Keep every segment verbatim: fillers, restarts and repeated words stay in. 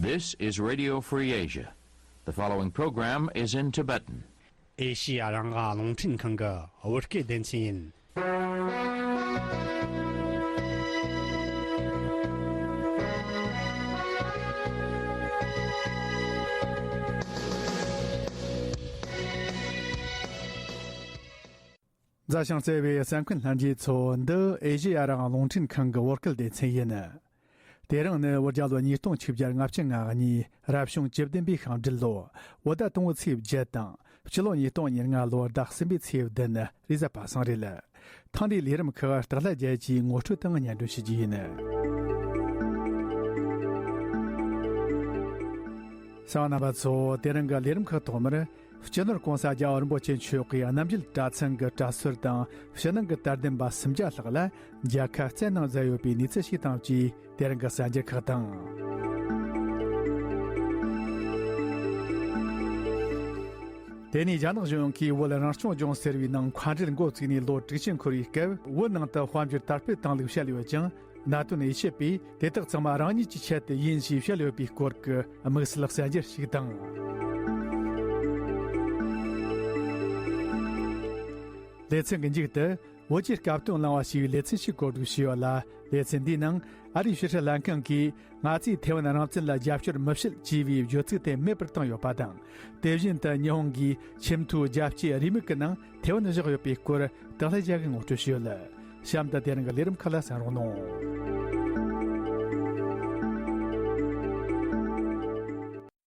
This is Radio Free Asia. The following program is in Tibetan. ཨེ་ཤི་ཡ་རང་དབང་རླུང་འཕྲིན་ཁང་གི་བོད་སྐད་སྡེ་ཚན་ཡིན། མཛའ་ཞིང་བརྩེ་བའི་གསན་མཁན་ལྷན་རྒྱས་ཚོ། འདི་ཨེ་ཤི་ཡ་རང་དབང་རླུང་འཕྲིན་ཁང་གི་བོད་སྐད་སྡེ་ཚན་ཡིན། དེ་རིང་ནི་བོད་རྒྱལ་ལོ་ཉིས་སྟོང་ཆིག་བརྒྱ་ལྔ་བཅུ་ང་གཉིས་རབ་བྱུང་བཅུ་བདུན་པའི་ཤིང་སྦྲུལ་ལོ། བོད་ཟླ་དང་པོའི་ཚེས་བརྒྱད་དང་། སྤྱི་ལོ་ཉིས་སྟོང་ཉེར་ལྔ་ལོར་ཟླ་གསུམ་པའི་ཚེས་བདུན། རེས་གཟའ་པ་སངས་རེད། ཐེངས་འདིའི་ལས་རིམ་ཁག་སྟག་ལྷ་རྒྱལ་གྱིས་ངོ་སྤྲོད་དང་སྙན་སྒྲོན་ཞུ་རྒྱུ་ཡིན། གསན་པ་རྣམ་པ་ཚོ། དེ་རིང་གི་ལས་རིམ་ཁག་ཐོག་མར། སྤྱི་ནོར་༸གོང་ས་༸རྒྱལ་བ་རིན་པོ་ཆེ་མཆོག་གིས་རྣམ་རྒྱལ་གྲྭ་ཚང་གི་གྲྭ་ཟུར་དང་ཕྱི་ནང་གི་དད་ལྡན་པ་སུམ་བརྒྱ་ལྷག་ལ་མཇལ་ཁ་བསྩལ་གནང་མཛད་ཡོད་པའི་གནས་ཚུལ་ཞིག་དང་བཅས། དེ་རིང་གི་གསར་འགྱུར་ཁག་དང་། དེ་ནས་རྒྱ་ནག་གཞུང་གིས་བོད་རང་སྐྱོང་ལྗོངས་ཟེར་བའི་ནང་མཁའ་འགྲུལ་འགོ་བཙུགས་ནས་ལོ་དྲུག་ཅུ་འཁོར་བའི་སྐབས། བོད་ནང་དུ་དཔལ་འབྱོར་དར་སྤེལ་བཏང་ལུགས་བཤད་ཡོད་ཅིང་། གནད་དོན་དབྱེ་ཞིབ་པས། དེ་དག་ཚང་མ་རང་ཉིད་ཀྱི་ཆེད་དུ་ཡིན་ཞེས་བཤད་ཡོད་པའི་སྐོར་གྱི་དམིགས་བསལ་གསར་འགྱུར་ཞིག་དང་། ལེ་ཚན་གྱི་མཇུག་ཏུ། བོད་ཀྱི་སྐབས་དོན་བླངས་པ་ཞེས་པའི་ལེ་ཚན་ཞིག་གོ་སྒྲིག་བྱས་ཡོད་ལ། ལེ་ཚན་འདིའི་ནང་ཨ་རིའི་ཕྱི་སྲིད་ལྷན་ཁང་གིས་ང་ཚོས་ཐའེ་ཝན་རང་བཙན་ལ་རྒྱབ་སྐྱོར་མི་བྱེད་ཅེས་པའི་བརྗོད་ཚིག་དེ་མེད་པར་བཏང་ཡོད་པ་དང་། དེ་བཞིན་དུ་ཉི་ཧོང་གིས་ཆེས་མཐོའི་རྒྱལ་སྤྱིའི་རེའུ་མིག་གི་ནང་ཐའེ་ཝན་བཞག་ཡོད་པའི་སྐོར་སྟག་ལྷ་རྒྱལ་གྱིས་ངོ་སྤྲོད་བྱས་ཡོད། གཤམ་དུ་དེ་རིང་གི་ལས་རིམ་ཁག་ལ་གསན་རོགས་གནང་།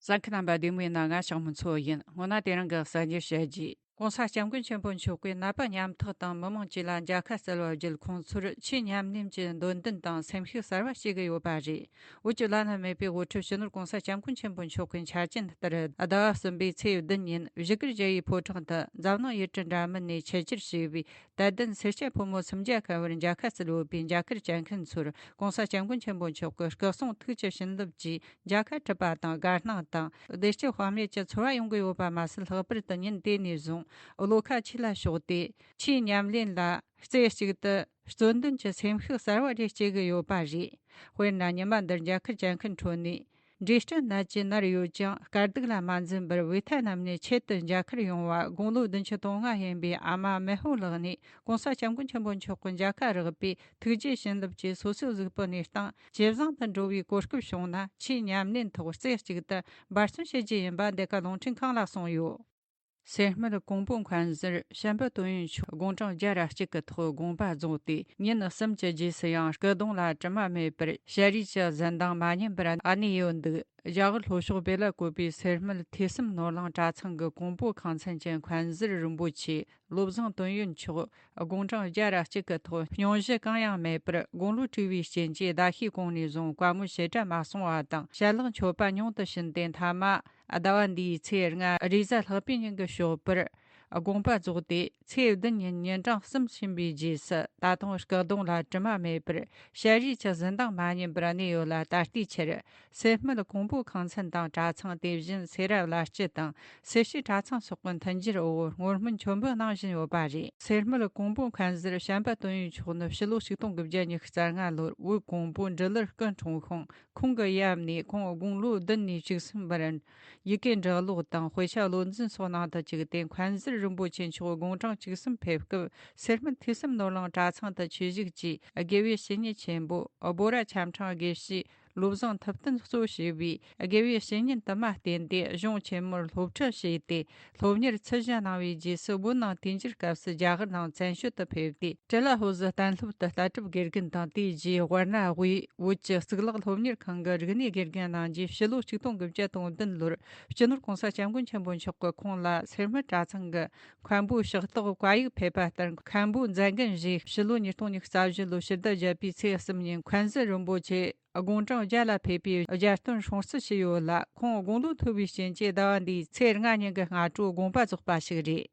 གསན་མཁན་རྣམ་པ་བདེ་མོ་ཡིན་ན། ང་ཞང་མུ་མཚོ་ཡིན། སྔོན་ན་དེ་རིང་གི་གསར་འགྱུར་བཤད་རྒྱུ། ༸གོང་ས་༸སྐྱབས་མགོན་ཆེན་པོ་མཆོག་གིས་ནད་པ་ཉམ་ཐག་དང་མི་མང་བཅས་ལ་མཇལ་ཁ་བསྩལ་བ་བརྒྱུད། ཁོང་ཚོར་ཆེས་ཉམས་ལེན་གྱི་འདོད་འདུན་དང་སེམས་ཤུགས་གསར་བ་སྐྱེ་གི་ཡོད་པ་རེད། བོད་ཀྱི་བླ་ན་མེད་པའི་དབུ་ཁྲིད་སྤྱི་ནོར་༸གོང་ས་༸སྐྱབས་མགོན་ཆེན་པོ་མཆོག་གི་འཆར་ཅན་ལྟར། ཟླ་བ་གསུམ་པའི་ཚེས་བདུན་ཉིན་བཞུགས་སྒར་གཞལ་ཡས་ཕོ་བྲང་དུ་འཛམ་གླིང་ཡུལ་གྲུ་འདྲ་མིན་ནས་ཆེད་བཅར་བྱས་པའི་དད་ལྡན་སེར་སྐྱ་ཕོ་མོ་སུམ་བརྒྱ་ཁ་བར་མཇལ་ཁ་བསྩལ་ཡོད་པས། མཇལ་ཁར་བཅར་མཁན་ཚོར་༸གོང་ས་༸སྐྱབས་མགོན་ཆེན་པོ་མཆོག་གི་སྐུ་གསུང་ཐུགས་ཀྱི་བྱིན་རླབས་ཀྱིས་མཇལ་ཁ་གྲུབ་པ་དང་། དགའ་སྣང་དང་བདེ་སྐྱིད་དཔག་མེད་ཀྱི་ཚོར་བ་ཡོང་གི་ཡོད་པ་མ་ཟད། ལྷག་པར་དུ་ཉིན་དེ་ནས་བཟུང་བློ་ཁ་ཆེ་ལ་ཕྱོགས་ཏེ། ཆེས་ཉམས་ལེན་ལ་རྩེ་གཅིག་ཏུ་བརྩོན་འདུན་གྱི་སེམས་ཤུགས་གསར་བ་རེ་སྐྱེ་གི་ཡོད་པ་རེད། དཔེར་ན། ཉི་མ་འདིར་མཇལ་ཁར་བཅར་མཁན་ཁྲོད་ནས། འབྲས་སྐྲན་ནད་ཀྱིས་མནར་ཡོད་ཀྱང་། དཀའ་སྡུག་ལ་མ་འཛེམས་པར་ཝེ་ཐེ་ནམ་ནས་ཆེད་དུ་མཇལ་ཁར་ཡོང་བ། དགུང་ལོ་བདུན་ཅུ་དོན་ལྔ་ཡིན་པའི་ཨ་མ་མེ་ཧོ་ལགས་ནས། ༸གོང་ས་༸སྐྱབས་མགོན་ཆེན་པོ་མཆོག་གི་མཇལ་ཁ་རག་པའི་ཐུགས་རྗེ་བྱིན་རླབས་ཀྱིས་སོ་སོའི་གཟུགས་པོ་གནས་སྟངས་ཇེ་བཟང་དུ་འགྲོ་བའི་གོ་སྐབས་བྱུང་ན། ཆེས་ཉམས་ལེན་ཐོག་རྩེ་གཅིག་ཏུ་འབད་བརྩོན་བྱེད་རྒྱུ་ཡིན་པ་འདི་ག་རླུང་འཕྲིན་ཁང་ལ་གསུངས་ཡོད། སེར་སྨད་ཀོང་པོ་མཁན་ཟུར་བྱམས་པ་དོན་ཡོད་མཆོག་དགུང་གྲངས་བརྒྱ་ར་གཅིག་གི་ཐོག་དགོངས་པ་རྫོགས་ཏེ། ཉིན་གསུམ་གྱི་རྗེས་སུ་ཡང་སྐུ་གདུང་ལ་དྲི་མ་མེད་པར་ཞལ་རས་ཀྱི་གཟི་མདངས་མ་ཉམས་པར་གནས་ཡོད་འདུག་རྒྱ་གར་ལྷོ་ཕྱོགས་བེ་ལ་ཀོ་པའི་སེར་སྨད་ཐོས་བསམ་ནོར་གླིང་གྲྭ་ཚང་གི་ཀོང་པོ་ཁང་ཚན་གྱི་མཁན་ཟུར་རིན་པོ་ཆེ་བློ་བཟང་དོན་ཡོད་མཆོག་དགུང་གྲངས་བརྒྱ་ར་གཅིག་གི་ཐོག་སྙུང་གཞི་གང་ཡང་མེད་པར་དགུང་ལོ་བགྲེས་པའི་རྐྱེན་གྱིས་ཟླ་ཤས་གོང་ནས་བཟུང་བཀའ་མོལ་ཞེ་དྲག་མ་གསུང་བ་དང་། ཞལ་ལག་མཆོད་པ་ཉུང་དུ་ཕྱིན་ཏེ། མཐའ་མ་ཟླ་བ་འདིའི་ཚེས་ལྔ་རེས་གཟའ་ལྷག་པའི་ཉིན་གྱི་ཞོགས་པར་དགོངས་པ་རྫོགས་ཏེ། ཚེས་བདུན་ཉིན་ཉིན་གྲངས་གསུམ་ཕྱིན་པའི་རྗེས་སུ། ད་དུང་སྐུ་གདུང་ལ་དྲི་མ་མེད་པར་ཞལ་རས་ཀྱི་གཟི་མདངས་མ་ཉམས་པར་གནས་ཡོད་ལ། ད་ལྟའི་ཆར་སེར་སྨད་ཀོང་པོ་ཁང་ཚན་དང་གྲྭ་ཚང་། དེ་བཞིན་སེ་ར་བླ་སྤྱི་དང་སེར་བྱེས་གྲྭ་ཚང་སོགས་ཀྱི་མཐུན་འགྱུར་འོག་སྔོན་སྨོན་མཆོད་འབུལ་གནང་བཞིན་ཡོད་པ་རེད། སེར་སྨད་ཀོང་པོ་མཁན་ཟུར་བྱམས་པ་དོན་ཡོད་མཆོག་ནི་ཕྱི་ལོ་ཆིག་སྟོང་དགུ་བརྒྱ་ཉི་ཤུ་རྩ་ལྔ་ལོར་བོད་ཀོང་པོ་འབྲི་ལར་སྐུ་འཁྲུངས་ཤིང་། ཁོང་གི་ཡབ་ནས་ཁོང་དགུང་ལོ་བདུན་ནས་བཅུ་གསུམ་བར་ཡི་གེ་འབྲི་ཀློག་དང་དཔེ་ཆ་བློ་འཛིན་སོགས་གནང་དུ་བཅུག་སྟེ། མཁན་ཟུར་རིན་པོ་ཆེ་མཆོག་དགུང་གྲངས་བཅུ་གསུམ་ཕེབས་སྐབས། སེར་སྨད་ཐོས་བསམ་ནོར་གླིང་གྲྭ་ཚང་དུ་ཆོས་ཞུགས་ཀྱིས། དགེ་བའི་བཤེས་གཉེན་ཆེན་པོ་སྦོ་ར་ཁྱམས་ཕྲེང་དགེ་བཤེས་བློ་བཟང་ཐུབ་བསྟན་གཙོ་བྱས་པའི་དགེ་བའི་བཤེས་གཉེན་དུ་མ་བསྟེན་ཏེ། གཞུང་ཆེན་མོར་སློབ་ཁྲིད་བྱས་ཏེ། སློབ་གཉེར་ཚུལ་བཞིན་གནང་བའི་རྗེས་སུ། བོད་ནང་དུས་འགྱུར་སྐབས་སུ་རྒྱ་གར་ནང་བཙན་བྱོལ་དུ་ཕེབས་ཏེ། ཀྲི་ལ་ཧོར་ཟི་གཏན་སློབ་ཏུ་ལྟ་གྲུབ་དགེ་རྒན་དང་། དེའི་རྗེས་དབར་ན་དབུས་བོད་ཀྱི་གཙུག་ལག་སློབ་གཉེར་ཁང་གི་རིག་གནས་དགེ་རྒན་གནང་རྗེས། ཕྱི་ལོ་ཆིག་སྟོང་དགུ་བརྒྱ་དོན་བདུན་ལོར་སྤྱི་ནོར་༸གོང་ས་༸སྐྱབས་མགོན་ཆེན་པོ་མཆོག་གིས་ཁོང་ལ་སེར་སྨད་གྲྭ་ཚང་གི་མཁན་པོའི་ཕྱག་རྟགས་བཀའ་ཡིག་ཕེབས་པ་ལྟར། མཁན་པོའི་མཛད་འགན་བཞེས། ཕྱི་ལོ་ཉིས་སྟོང་ཉི་ཤུ་རྩ་བཞི་ལོའི་ཕྱི་ཟླ་བརྒྱད་པའི་ཚེས་གསུམ་ཉིན་མཁན་ཟུར་རིན་པོ་ཆེ་དགུང་གྲངས་བརྒྱ་ལ་ཕེབས་པའི་རྒྱལ་བསྟན་སྲུང་བརྩི་བྱས་ཡོད་ལ། ཁོང་དགུང་ལོ་མཐོ་བའི་རྐྱེན་གྱིས་ཟླ་བ་འདིའི་ཚེས་ལྔ་ཉིན་གྱི་སྔ་དྲོ་དགོངས་པ་རྫོགས་པ་ཞིག་རེད།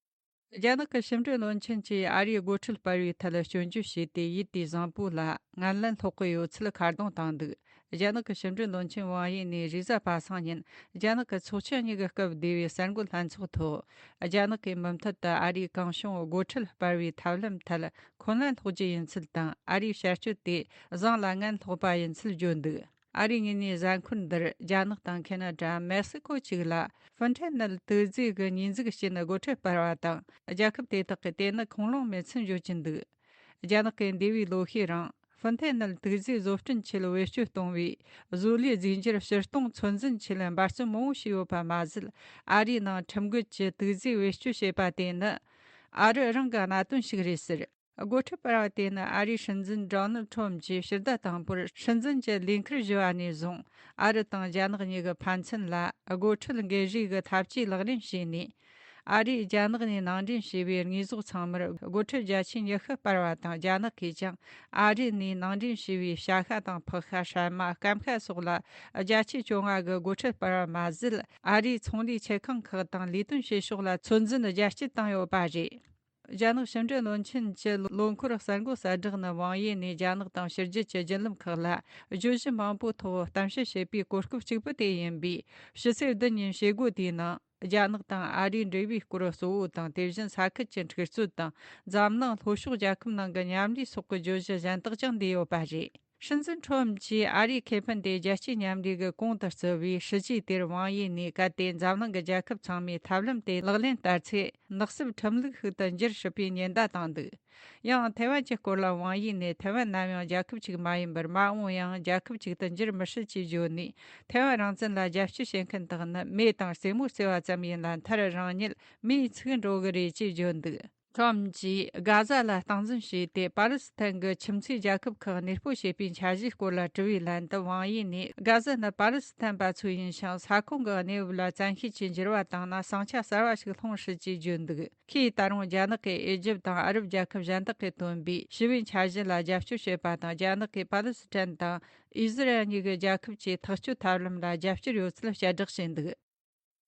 རྒྱ་ནག་གི་ཕྱི་འབྲེལ་བློན་ཆེན་གྱིས་ཨ་རིའི་སྒོ་ཁྲལ་སྤར་བའི་ཐད་སྐྱོན་བརྗོད་བྱས་ཏེ། ཡུལ་དེའི་བཟང་པོ་ལ་ངན་ལན་སློག་གི་ཡོད་ཚུལ་ཁ་རྡུང་བཏང་འདུག་རྒྱ་ནག་གི་ཕྱི་འབྲེལ་བློན་ཆེན་ཝང་ཡི་ནས་རེས་གཟའ་པ་སངས་ཉིན་རྒྱ་ནག་གི་ཚོགས་ཆེན་གཉིས་ཀྱི་སྐབས་བསྡུས་པའི་གསར་འགོད་ལྷན་ཚོགས་ཐོག་རྒྱ་ནག་གིས་མུ་མཐུད་དུ་ཨ་རིའི་གང་བྱུང་སྒོ་ཁྲལ་སྤར་བའི་ཐབས་ལམ་ཐད་འཁོན་ལན་སློག་རྒྱུ་ཡིན་ཚུལ་དང་། ཨ་རིའི་བྱ་སྤྱོད་དེ་བཟང་ལ་ངན་སློག་པ་ཡིན་ཚུལ་བརྗོད་འདུག་ཨ་རིའི་དངོས་གནས་གཟའ་འཁོར་འདིར་རྒྱ་ནག་དང་ཁེ་ན་ཌ། མེག་སི་ཀོ་བཅས་ལ་ཧྥུན་ཐེ་ནལ་དུག་རྫས་ཀྱི་ཉེས་འཛུགས་བྱས་ནས་སྒོ་ཁྲལ་སྤར་བ་དང་། རྒྱལ་ཁབ་དེ་དག་གིས་དེ་ནི་ཁུངས་ལུང་མེད་ཚུལ་བརྗོད་ཀྱིན་འདུག་རྒྱ་ནག་གིས་འདས་པའི་ལོ་ཤས་རིང་ཧྥུན་ཐེ་ནལ་དུག་རྫས་བཟོ་སྐྲུན་ཆེད་བེད་སྤྱོད་གཏོང་བའི་བཟོ་ལས་རྫས་འགྱུར་ཕྱིར་གཏོང་ཚོད་འཛིན་ཆེད་འབད་བརྩོན་མང་པོ་བྱས་ཡོད་པ་མ་ཟད། ཨ་རིའི་ནང་ཁྲིམས་འགལ་གྱི་དུག་རྫས་བེད་སྤྱོད་བྱས་པ་དེ་ནི་ཨ་རི་རང་གི་གནད་དོན་ཞིག་རེད་ཟེར། སྒོ་ཁྲལ་སྤར་བ་དེ་ནི་ཨ་རིའི་སྲིད་འཛིན་ཌོ་ནལ་ཁྲོམ་གྱིས་ཕྱི་ཟླ་དང་པོར་སྲིད་འཛིན་གྱི་ལས་འཁུར་ཞུ་བ་ནས་བཟུང་། ཨ་རི་དང་རྒྱ་ནག་གཉིས་ཀྱི་ཕན་ཚུན་ལ་སྒོ་ཁྲལ་འགན་རེས་ཀྱི་འཐབ་ཇུས་ལག་ལེན་བྱས་ནས། ཨ་རིས་རྒྱ་ནག་ནས་ནང་འདྲེན་བྱས་པའི་དངོས་ཟོག་ཚང་མར་སྒོ་ཁྲལ་བརྒྱ་ཆའི་ཉི་ཤུ་སྤར་བ་དང་། རྒྱ་ནག་གིས་ཀྱང་ཨ་རི་ནས་ནང་འདྲེན་བྱས་པའི་བྱ་ཤ་དང་ཕག་ཤ། སྲན་མ། སྐམ་ཤ་སོགས་ལ་བརྒྱ་ཆའི་བཅོ་ལྔ་གི་སྒོ་ཁྲལ་སྤར་བ་མ་ཟད། ཨ་རིའི་ཚོང་ལས་ཆེད་ཁང་ཁག་དང་ལས་དོན་བྱེད་ཕྱོགས་ལ་ཚོད་འཛིན་རྒྱ་སྐྱེད་བཏང་ཡོད་པ་རེད། རྒྱ་ནག་ཕྱི་འབྲེལ་བློན་ཆེན་གྱི་ལོ་འཁོར་གསར་འགོད་གསལ་བསྒྲགས་ནི། ཝང་དབྱི་ནས་རྒྱ་ནག་དང་ཕྱི་རྒྱལ་གྱི་བརྒྱུད་ལམ་ཁག་ལ་བརྗོད་གཞི་མང་པོའི་ཐོག་གཏམ་བཤད་བྱེད་པའི་གོ་སྐབས་གཅིག་པུ་དེ་ཡིན་པས། ཕྱི་ཚེས་བདུན་ཉིན་བྱེད་སྒོ་དེའི་ནང་། རྒྱ་ནག་དང་ཨ་རིའི་འབྲེལ་བའི་སྐོར་གཙོ་བོ་དང་། དེ་བཞིན་ས་ཁུལ་གྱི་འཁྲུག་རྩོད་དང་། འཛམ་གླིང་ལྷོ་ཕྱོགས་རྒྱལ་ཁབ་ནང་གི་མཉམ་ལས་སོགས་ཀྱི་བརྗོད་གཞི་གཞན་དག་ཀྱང་འདུས་ཡོད་པ་རེད། སྲིད་འཛིན་ཁྲོམ་གྱིས་ཨ་རིའི་ཁེ་ཕན་དེ་རྒྱལ་སྤྱིའི་མཉམ་ལས་ཀྱི་གོང་དུ་བརྩི་བའི་སྲིད་ཇུས་དེར། ཝང་དབྱི་ནས་གལ་ཏེ་འཛམ་གླིང་གི་རྒྱལ་ཁབ་ཚང་མས་ཐབས་ལམ་དེ་ལག་ལེན་བསྟར་ཚེ། ནག་སེལ་ཁྲིམས་ལུགས་ཤིག་ཏུ་འགྱུར་སྲིད་པའི་ཉེན་བརྡ་བཏང་འདུག་ཡང་ཐའེ་ཝན་གྱི་སྐོར་ལ་ཝང་དབྱི་ནས། ཐའེ་ཝན་ནམ་ཡང་རྒྱལ་ཁབ་ཅིག་མ་ཡིན་པར། མ་འོངས་ཡང་རྒྱལ་ཁབ་ཅིག་ཏུ་འགྱུར་མི་སྲིད་ཅེས་བརྗོད་ནས། ཐའེ་ཝན་རང་བཙན་ལ་རྒྱབ་སྐྱོར་བྱེད་མཁན་དག་ནི་མེ་དང་རྩེད་མོ་རྩེ་བ་ཙམ་ཡིན་ལ། མཐར་རང་ཉིད་མེས་ཚིག་འགྲོ་གི་རེད་ཅེས་བརྗོད་འདུག་ཁྲོམ་གྱིས་གྷ་ཟ་ལ་སྟངས་འཛིན་བྱས་ཏེ། པ་ལི་སི་ཐན་གྱི་ཁྱིམ་མཚེས་རྒྱལ་ཁབ་ཁག་གནས་སྤོ་བྱས་པའི་འཆར་གཞིའི་སྐོར་ལ་དྲི་བའི་ལན་དུ། ཝང་དབྱི་ནས། གྷ་ཟ་ནི་པ་ལི་སི་ཐན་པ་ཚོའི་ཡིན་ཞིང་། ས་ཁོངས་ཀྱི་གནས་བབ་ལ་བཙན་ཤེད་ཀྱིས་འགྱུར་བ་བཏང་ན། ཟིང་ཆ་གསར་བ་ཞིག་སློང་སྲིད་ཅེས་བརྗོད་འདུག་ཁོས་ད་རུང་རྒྱ་ནག་གིས་ཨེ་ཇིབ་དང་ཨ་རབ་རྒྱལ་ཁབ་གཞན་དག་གིས་བཏོན་པའི་ཞི་བའི་འཆར་གཞི་ལ་རྒྱབ་སྐྱོར་བྱེད་པ་དང་། རྒྱ་ནག་གིས་པ་ལི་སི་ཐན་དང་ཨི་ཟི་རལ་གཉིས་ཀྱི་རྒྱལ་ཁབ་ཀྱི་ཐག་གཅོད་ཐབས་ལམ་ལ་རྒྱབ་སྐྱོར་ཡོད་ཚུལ་བསྐྱར་བསྒྲགས་བྱས་འདུག་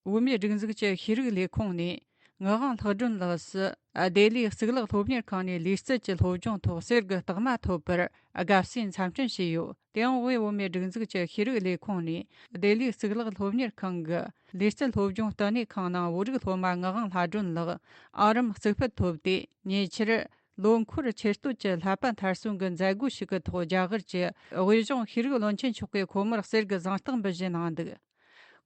བོད་མིའི་སྒྲིག་འཛུགས་ཀྱི་ཤེས་རིག་ལས་ཁུངས་ནས་ངག་དབང་ལྷག་སྒྲོན་ལགས་སུ་ལྡི་ལིའི་གཙུག་ལག་སློབ་གཉེར་ཁང་ནས་ལུས་རྩལ་གྱི་སློབ་སྦྱོང་ཐོག་གསེར་གྱི་རྟགས་མ་ཐོབ་པར་དགའ་བསུའི་འཚམས་འཕྲིན་ཞུས་ཡོད། དེའང་དབུས་བོད་མིའི་སྒྲིག་འཛུགས་ཀྱི་ཤེས་རིག་ལས་ཁུངས་ནས་ལྡི་ལིའི་གཙུག་ལག་སློབ་གཉེར་ཁང་གི་ལུས་རྩལ་སློབ་སྦྱོང་ལྟེ་གནས་ཁང་ནང་བོད་རིགས་སློབ་མ་ངག་དབང་ལྷག་སྒྲོན་ལགས་ཨང་རིམ་གཙུག་ཕུད་ཐོབ་སྟེ། ཉེ་ཆར་ལོ་འཁོར་ཆེད་གཏོད་ཀྱི་བསླབ་པ་མཐར་སོན་གྱི་མཛད་སྒོ་ཞིག་གི་ཐོག་རྒྱ་གར་གྱི་དབུས་གཞུང་ཤེས་རིག་བློན་ཆེན་མཆོག་གིས་ཁོ་མོར་གསེར་གྱི་གཟེངས་རྟགས་འབུལ་བཞེས་གནང་འདུག་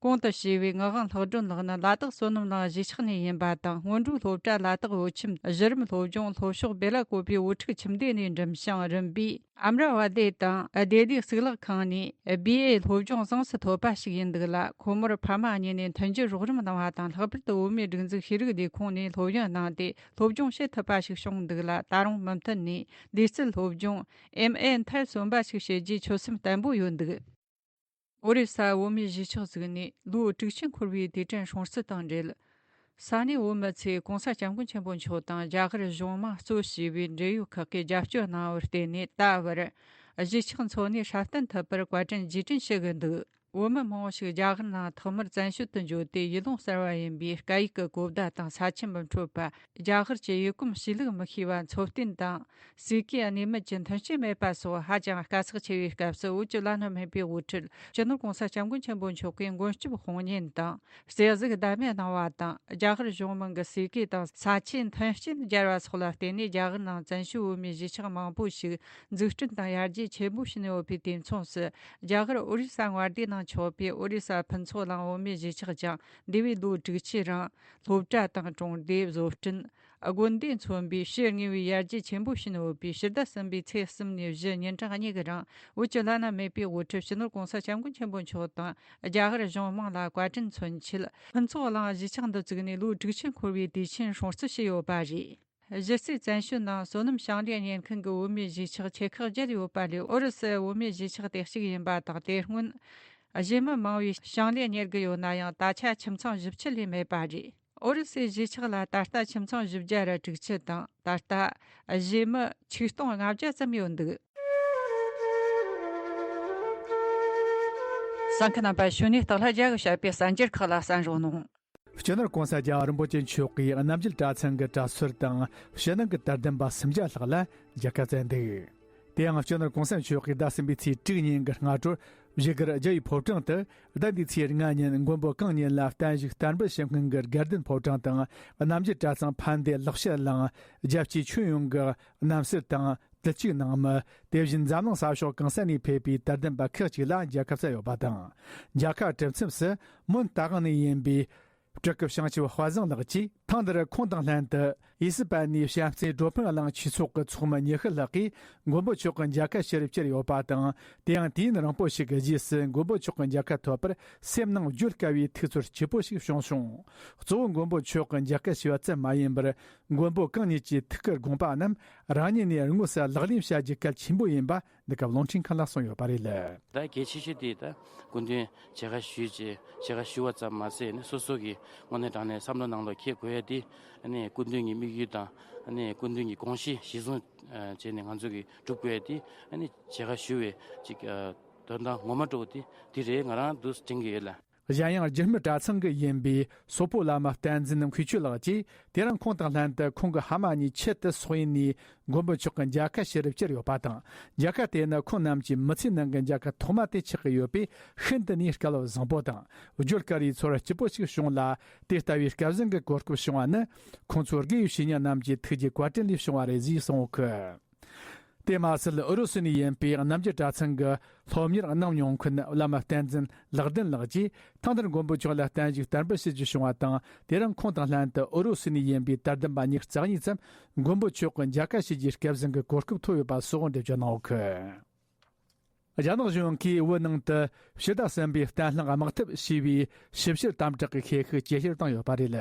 གོང་དུ་ཞུས་པའི་ངག་དབང་ལྷག་སྒྲོན་ལགས་ནི་ལ་དྭགས་བསོད་ནམས་གླིང་གཞིས་ཆགས་ནས་ཡིན་པ་དང་། སྔོན་འགྲོའི་སློབ་གྲྭ་ལ་དྭགས་བོད་ཁྱིམ་གཞི་རིམ་སློབ་སྦྱོང་ལྷོ་ཕྱོགས་བེ་ལ་ཀོ་པའི་བོད་ཕྲུག་ཁྱིམ་སྡེ་ནས་འགྲིམ་ཞིང་། རིམ་པས་ཨམ་ར་ཝ་ཏི་དང་ལྡི་ལིའི་གཙུག་ལག་ཁང་ནས་བི་ཨེ་སློབ་སྦྱོང་གཟེངས་སུ་ཐོབ་པ་ཞིག་ཡིན་འདུག་ལ། ཁོ་མོར་ཕ་མ་གཉིས་ནས་མཐུན་འགྱུར་རོགས་རམ་གནང་བ་དང་། ལྷག་པར་དུ་བོད་མིའི་སྒྲིག་འཛུགས་ཤེས་རིག་ལས་ཁུངས་ནས་སློབ་ཡོན་གནང་སྟེ། སློབ་སྦྱོང་བྱེད་ཐུབ་པ་ཞིག་བྱུང་འདུག་ལ། ད་རུང་མུ་མཐུད་ནས་ལུས་རྩལ་སློབ་སྦྱོང་ཨེམ་ཨེ་མཐར་སོན་པ་ཞིག་བྱེད་རྒྱུའི་ཆོད་སེམས་བརྟན་པོ་ཡོད་འདུག། ཨོ་རི་ས་བོད་མིའི་གཞིས་ཆགས་ཟིག་ནས་ལོ་དྲུག་ཅུ་འཁོར་བའི་དུས་དྲན་སྲུང་བརྩི་དང་འབྲེལ། ས་གནས་བོད་མི་ཚོས་༸གོང་ས་༸སྐྱབས་མགོན་ཆེན་པོ་མཆོག་དང་རྒྱ་གར་གཞུང་མང་གཙོ་བྱས་པའི་འབྲེལ་ཡོད་ཁག་གིས་རྒྱབ་སྐྱོར་གནང་བར་བརྟེན་ནས། ད་བར་གཞིས་ཆགས་འཚོ་གནས་སྲ་བརྟན་ཐུབ་པར་བཀའ་དྲིན་རྗེས་དྲན་ཞུ་གི་འདུག་བོད་མི་མང་པོ་ཞིག་རྒྱ་གར་ནང་ཐོག་མར་བཙན་བྱོལ་དུ་འབྱོར་ཏེ། ཡུལ་ལུང་གསར་བ་ཡིན་པའི་སྐད་ཡིག་གི་གོ་བརྡ་དང་ས་ཆུ་མི་འཕྲོད་པ། རྒྱ་གར་གྱི་ཡུལ་གོམས་གཤིས་ལུགས་མི་ཤེས་པ། འཚོ་རྟེན་དང་ཟས་གོས་གནས་མལ་གྱི་མཐུན་རྐྱེན་མེད་པ་སོགས་ཧ་ཅང་དཀའ་ཚེགས་ཆེ་བའི་སྐབས་སུ། བོད་ཀྱི་བླ་ན་མེད་པའི་དབུ་ཁྲིད་སྤྱི་ནོར་༸གོང་ས་༸སྐྱབས་མགོན་ཆེན་པོ་མཆོག་གིས་མགོན་སྐྱབས་དཔུང་གཉེན་དང་། བརྩེ་གཟུགས་ཟླ་མེད་གནང་བ་དང་། རྒྱ་གར་གཞུང་མང་གི་ཟས་གོས་དང་ས་ཆའི་མཐུན་རྐྱེན་སྦྱར་བ་སོགས་ལ་བརྟེན་ནས། རྒྱ་གར་ནང་བཙན་བྱོལ་བོད་མིའི་གཞིས་ཆགས་མང་པོ་ཞིག་འཛུགས་སྐྲུན་དང་ཡར་རྒྱས་ཆེན་པོ་ཕྱིན་ཡོད་པའི་དུས་མཚུངས་སུ། རྒྱ་གར་ཨོ་རི་ས་མངའ་སྡེ་ནང་ཆགས་པའི་ཨོ་རི་ས་ཕུན་ཚོགས་གླིང་བོད་མིའི་གཞིས་ཆགས་ཀྱང་། འདས་པའི་ལོ་དྲུག་ཅུའི་རིང་སློབ་གྲྭ་དང་གྲོང་སྡེ། བཟོ་སྐྲུན། དགོན་སྡེ་མཚོན་པའི་ཕྱི་དངོས་པོའི་ཡར་རྒྱས་ཆེན་པོ་ཕྱིན་ཡོད་པས། ཕྱི་ཟླ་གསུམ་པའི་ཚེས་གསུམ་ནས་བཞི་ཉིན་གྲངས་གཉིས་ཀྱི་རིང་། བོད་ཀྱི་བླ་ན་མེད་པའི་དབུ་ཁྲིད་སྤྱི་ནོར་༸གོང་ས་༸སྐྱབས་མགོན་ཆེན་པོ་མཆོག་དང་རྒྱ་གར་གཞུང་མང་ལ་བཀའ་དྲིན་མཚོན་ཆེད། ཕུན་ཚོགས་གླིང་གཞིས་ཆགས་འདི་བཙུགས་ནས་ལོ་དྲུག་ཅུ་འཁོར་བའི་དུས་ཆེན་སྲུང་བརྩི་བྱས་ཡོད་པ་རེད། གཞི་རྩའི་བཙན་བྱོལ་ནང་བསོད་ནམས་ཞིང་ལས་གཉེར་མཁན་གྱི་བོད་མིའི་གཞིས་ཆགས་ཆེ་ཁག་བརྒྱད་ཡོད་པ་ལས། ཨོ་རི་སུ་བོད་མིའི་གཞིས་ཆགས་དེ་གཅིག་ཡིན་པ་དང་། དེ་སྔོན་གཞིས་མི་མང་བོས་ཞིང་ལས་གཉེར་གྱི་ཡོད་ན་ཡང་། ད་ཆ་ཁྱིམ་ཚང་བཞི་བཅུ་ལས་མེད་པ་རེད། ཨོ་རི་སུའི་གཞིས་ཆགས་ལ་ད་ལྟ་ཁྱིམ་ཚང་བཞི་བརྒྱ་ར་དྲུག་ཅུ་དང་། ད་ལྟ་གཞིས་མི་ཆིག་སྟོང་ལྔ་བརྒྱ་ཙམ་ཡོད་འདུག་གསན་མཁན་རྣམ་པ། གཞུག་ནས་སྟག་ལྷ་རྒྱལ་གྱིས་བཤད་པའི་གསར་འགྱུར་ཁག་ལ་གསན་རོགས་གནང་། སྤྱི་ནོར་༸གོང་ས་༸རྒྱལ་བ་རིན་པོ་ཆེ་མཆོག་གིས་རྣམ་རྒྱལ་གྲྭ་ཚང་གི་གྲྭ་ཟུར་དང་ཕྱི་ནང་གི་དད་ལྡན་པ་སུམ་བརྒྱ་ལྷག་ལ་མཇལ་ཁ་བསྩལ་འདུག་དེ་ཡང་སྤྱི་ནོར་༸གོང་ས་མཆོག་གིས་ཟླ་གསུམ་པའི་ཚེས་དྲུག་ཉིན་གྱི་སྔ་དྲོར་བཞུགས་སྒར་རྒྱལ་བའི་ཕོ་བྲང་དུ། ཟླ་འདིའི་ཚེས་ལྔ་ཉིན་མགོན་པོ་གང་ཉིད་ལ་བརྟན་བཞུགས་བསྟར་འབུལ་ཞུ་མཁན་གྱི་དགའ་ལྡན་ཕོ་བྲང་དང་། རྣམ་རྒྱལ་གྲྭ་ཚང་ཕན་བདེ་ལེགས་བཤད་གླིང་། རྒྱལ་སྤྱིའི་ཁྱོན་ཡོངས་ཀྱི་རྣམ་སྲོལ་དང་ དྲུག་ཅུ་གཅིག་ནང་མི། དེ་བཞིན་འཛམ་གླིང་ས་ཕྱོགས་གང་ས་ནས་ཕེབས་པའི་དད་ལྡན་པ་ཁག་ཅིག་ལ་མཇལ་ཁ་བསྩལ་ཡོད་པ་དང་། མཇལ་ཁ་གྲུབ་མཚམས་སུ་མོན་རྟ་དབང་ནས་ཡིན་པའི་སྤྲུལ་སྐུ་བྱང་ཆུབ་དཔལ་བཟང་ལགས་ཀྱིས། ཐེངས་འདིར་ཁོང་དང་ལྷན་དུ་ཡེ་སི་པན་ནས་བྱམས་བརྩེའི་འགྲོ་ཕན་གླིང་ཆོས་ཚོགས་ཀྱི་ཚོགས་མི་ཉི་ཤུ་ལྷག་གིས་མགོན་པོ་མཆོག་གི་མཇལ་ཁ་ཞུ་རུ་བཅར་ཡོད་པ་དང་། དེ་ཡང་དུས་ཡུན་རིང་པོ་ཞིག་གི་རྗེས་སུ་མགོན་པོ་མཆོག་གི་མཇལ་ཁ་ཐོབ་པར་སེམས་ནང་བརྗོད་དཀའ་བའི་ཐུགས་ཚོར་སྐྱིད་པོ་ཞིག་བྱུང་སོང་། གཙོ་བོ་མགོན་པོ་མཆོག་གི་མཇལ་ཁ་ཞུ་བ་ཙམ་མ་ཡིན་པར། མགོན་པོ་གང་ཉིད་ཀྱི་ཐུགས་ཀྱི་དགོངས་པ་རྣམས་རང་ཉིད་ནས་དངོས་སུ་ལག་ལེན་བྱ་རྒྱུ་གལ་ཆེན་པོ་ཡིན་པ། འདི་སྐབས་རླུང་འཕྲིན་ཁང་ལ་གསུངས་ཡོད་པ་རེད། ད་གལ་ཆེ་ཤོས་དེ་ད་སྐུ་མདུན་མཇལ་ཁ་ཞུས་རྗེས་མཇལ་ཁ་ཞུ་བ་ཙམ་མ་ཟད་ནས་སོ་སོ་གི་དངོས་གནས་དྲང་གནས་བསམ་བློ་ནང་ལ་འཁྱེར་དགོས་ཡ་དེ་ཨ་ནི་སྐུ་མདུན་གྱི་དམིགས་ཡུལ་དང་ཨ་ནི་སྐུ་མདུན་གྱི་དགོངས་གཞི་གཞིར་བཟུང་བྱས་ནས་ང་ཚོ་གིས་སྒྲུབ་དགོས་ཡ་དེ་ཨ་ནི་མཇལ་ཁ་ཞུ་བའི་ཅིག་དོན་དག་ངོ་མ་འདྲ་བོ་དེ་དེ་རེད། ང་རང་འདུག་དྲན་གྱི་ཡོད་ལ། གཞན་ཡང་རྒྱུད་སྨད་གྲྭ་ཚང་གི་ཡིན་པའི་སོག་པོ་བླ་མ་བསྟན་འཛིན་མཁས་ཆོས་ལགས་ཀྱིས་དེ་རིང་ཁོང་དང་ལྷན་དུ་ཁོང་གི་ཕ་མ་གཉིས་ཆེད་དུ་སོག་ཡུལ་ནས་མགོན་པོ་མཆོག་གི་མཇལ་ཁ་ཞུ་རུ་བཅར་ཡོད་པ་དང་། མཇལ་ཁ་དེ་ནི་ཁོང་རྣམས་ཀྱི་མི་ཚེའི་ནང་གི་མཇལ་ཁ་ཐོག་མ་དེ་ཆགས་ཀྱི་ཡོད་པས་ཤིན་ཏུ་ནས་སྐལ་བ་བཟང་པོ་དང་བརྗོད་དཀའ་བའི་ཚོར་སྐྱིད་པོ་ཞིག་བྱུང་ལ། དེ་ལྟ་བུའི་སྐལ་བཟང་གི་གོ་སྐབས་བྱུང་བ་ནི་ཁོང་ཚོ་དགེ་བའི་བཤེས་གཉེན་རྣམས་ཀྱི་ཐུགས་རྗེ་བཀའ་དྲིན་ལས་བྱུང་བ་རེད་ཅེས་གསུངས་ཡོད་གི། དེ་མ་ཟད་ཨུ་རུ་སུ་ནས་ཡིན་པའི་རྣམ་རྒྱལ་གྲྭ་ཚང་གི་སློབ་གཉེར་གནང་མྱོང་མཁན་བླ་མ་བསྟན་འཛིན་ལག་ལྡན་ལགས་ཀྱིས་ཐེངས་འདིར་མགོན་པོ་མཆོག་ལ་བརྟན་བཞུགས་དར་འབུལ་ཞུ་རྒྱུ་བྱུང་བ་དང་། དེ་རིང་ཁོང་དང་ལྷན་དུ་ཨུ་རུ་སུ་ནས་ཡིན་པའི་དད་ལྡན་པ་ཉེར་གཉིས་ཙམ་མགོན་པོ་མཆོག་གི་མཇལ་ཁ་ཞུ་རྒྱུའི་སྐལ་བཟང་གི་གོ་སྐབས་ཐོབ་ཡོད་པ་སོགས་འགྲེལ་བརྗོད་གནང་ཡོད་གི། རྒྱ་ནག་གཞུང་གིས་བོད་ནང་དུ་ཕྱི་ཟླ་གསུམ་པའི་བརྟན་ལྷིང་དམག་འཐབ་ཞེས་པའི་ཞིབ་བཤེར་དམ་དྲག་གི་ཤེས་ཤུགས་ཇེ་ཆེར་བཏང་ཡོད་པ་རེད།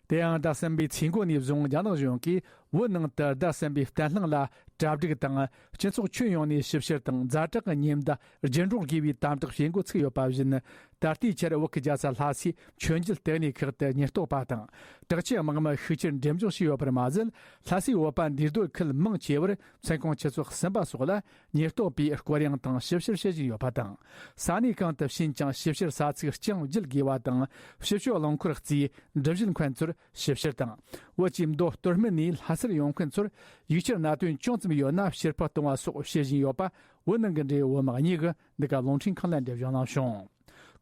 དེ་ཡང་ཟླ་གསུམ་པའི་ཚེས་འགོ་ནས་བཟུང་རྒྱ་ནག་གཞུང་གིས་བོད་ནང་དུ་ཟླ་གསུམ་པའི་བརྟན་ལྷིང་ལ་གྲ་སྒྲིག་དང་། སྤྱི་ཚོགས་ཁྱོན་ཡོངས་ནས་ཞིབ་བཤེར་དང་ཛ་དྲག་གི་ཉེན་བརྡ་རྒྱུན་སྒྲོག་དགོས་པའི་དམ་དྲག་བྱེད་འགོ་ཚུགས་ཡོད་པ་བཞིན། ད་ལྟའི་ཆར་བོད་ཀྱི་རྒྱལ་ས་ལྷ་སའི་མཆོད་མཇལ་ལྟེ་གནས་ཁག་ཏུ་ཉེན་རྟོག་པ་དང་། དྲག་ཆས་དམག་མི་ཤུགས་ཆེར་འགྲེམས་འཇོག་བྱས་ཡོད་པར་མ་ཟད། ལྷ་སའི་བོད་པ་འདུས་སྡོད་ཁུལ་མང་ཆེ་བར་མཚན་གུང་ཆུ་ཚོད་གསུམ་པ་སོགས་ལ། ཉེན་རྟོག་པས་སྐོར་གཡེང་དང་ཞིབ་བཤེར་བྱེད་བཞིན་ཡོད་པ་དང་། ས་གནས་གང་དུ་ཕྱིན་ཀྱང་ཞིབ་བཤེར་ས་ཚིགས་རྐྱང་བརྒྱུད་དགོས་པ་དང་། ཕྱི་ཕྱོགས་རླངས་འཁོར་རྩིས་སྒྲུབ་བཞིན་མཁན་ཚོར་ཞིབ་བཤེར་དང་། བོད་ཀྱི་མདོ་སྟོད་སྨད་ནས་ལྷ་སར་ཡོང་མཁན་ཚོར་ཡིག་ཆར་གནད་དོན་ཅུང་ཙམ་ཡོད་ན་ཕྱིར་ཕུད་གཏོང་བ་སོགས་བྱེད་བཞིན་ཡོད་པ། བོད་ནང་གི་འབྲེལ་ཡོད་བོད་དམག་གཉིས་ཀྱིས་འདི་ག་རླུང་འཕྲིན་ཁང་ལ་འགྲེལ་བརྗོད་གནང་བྱུང་།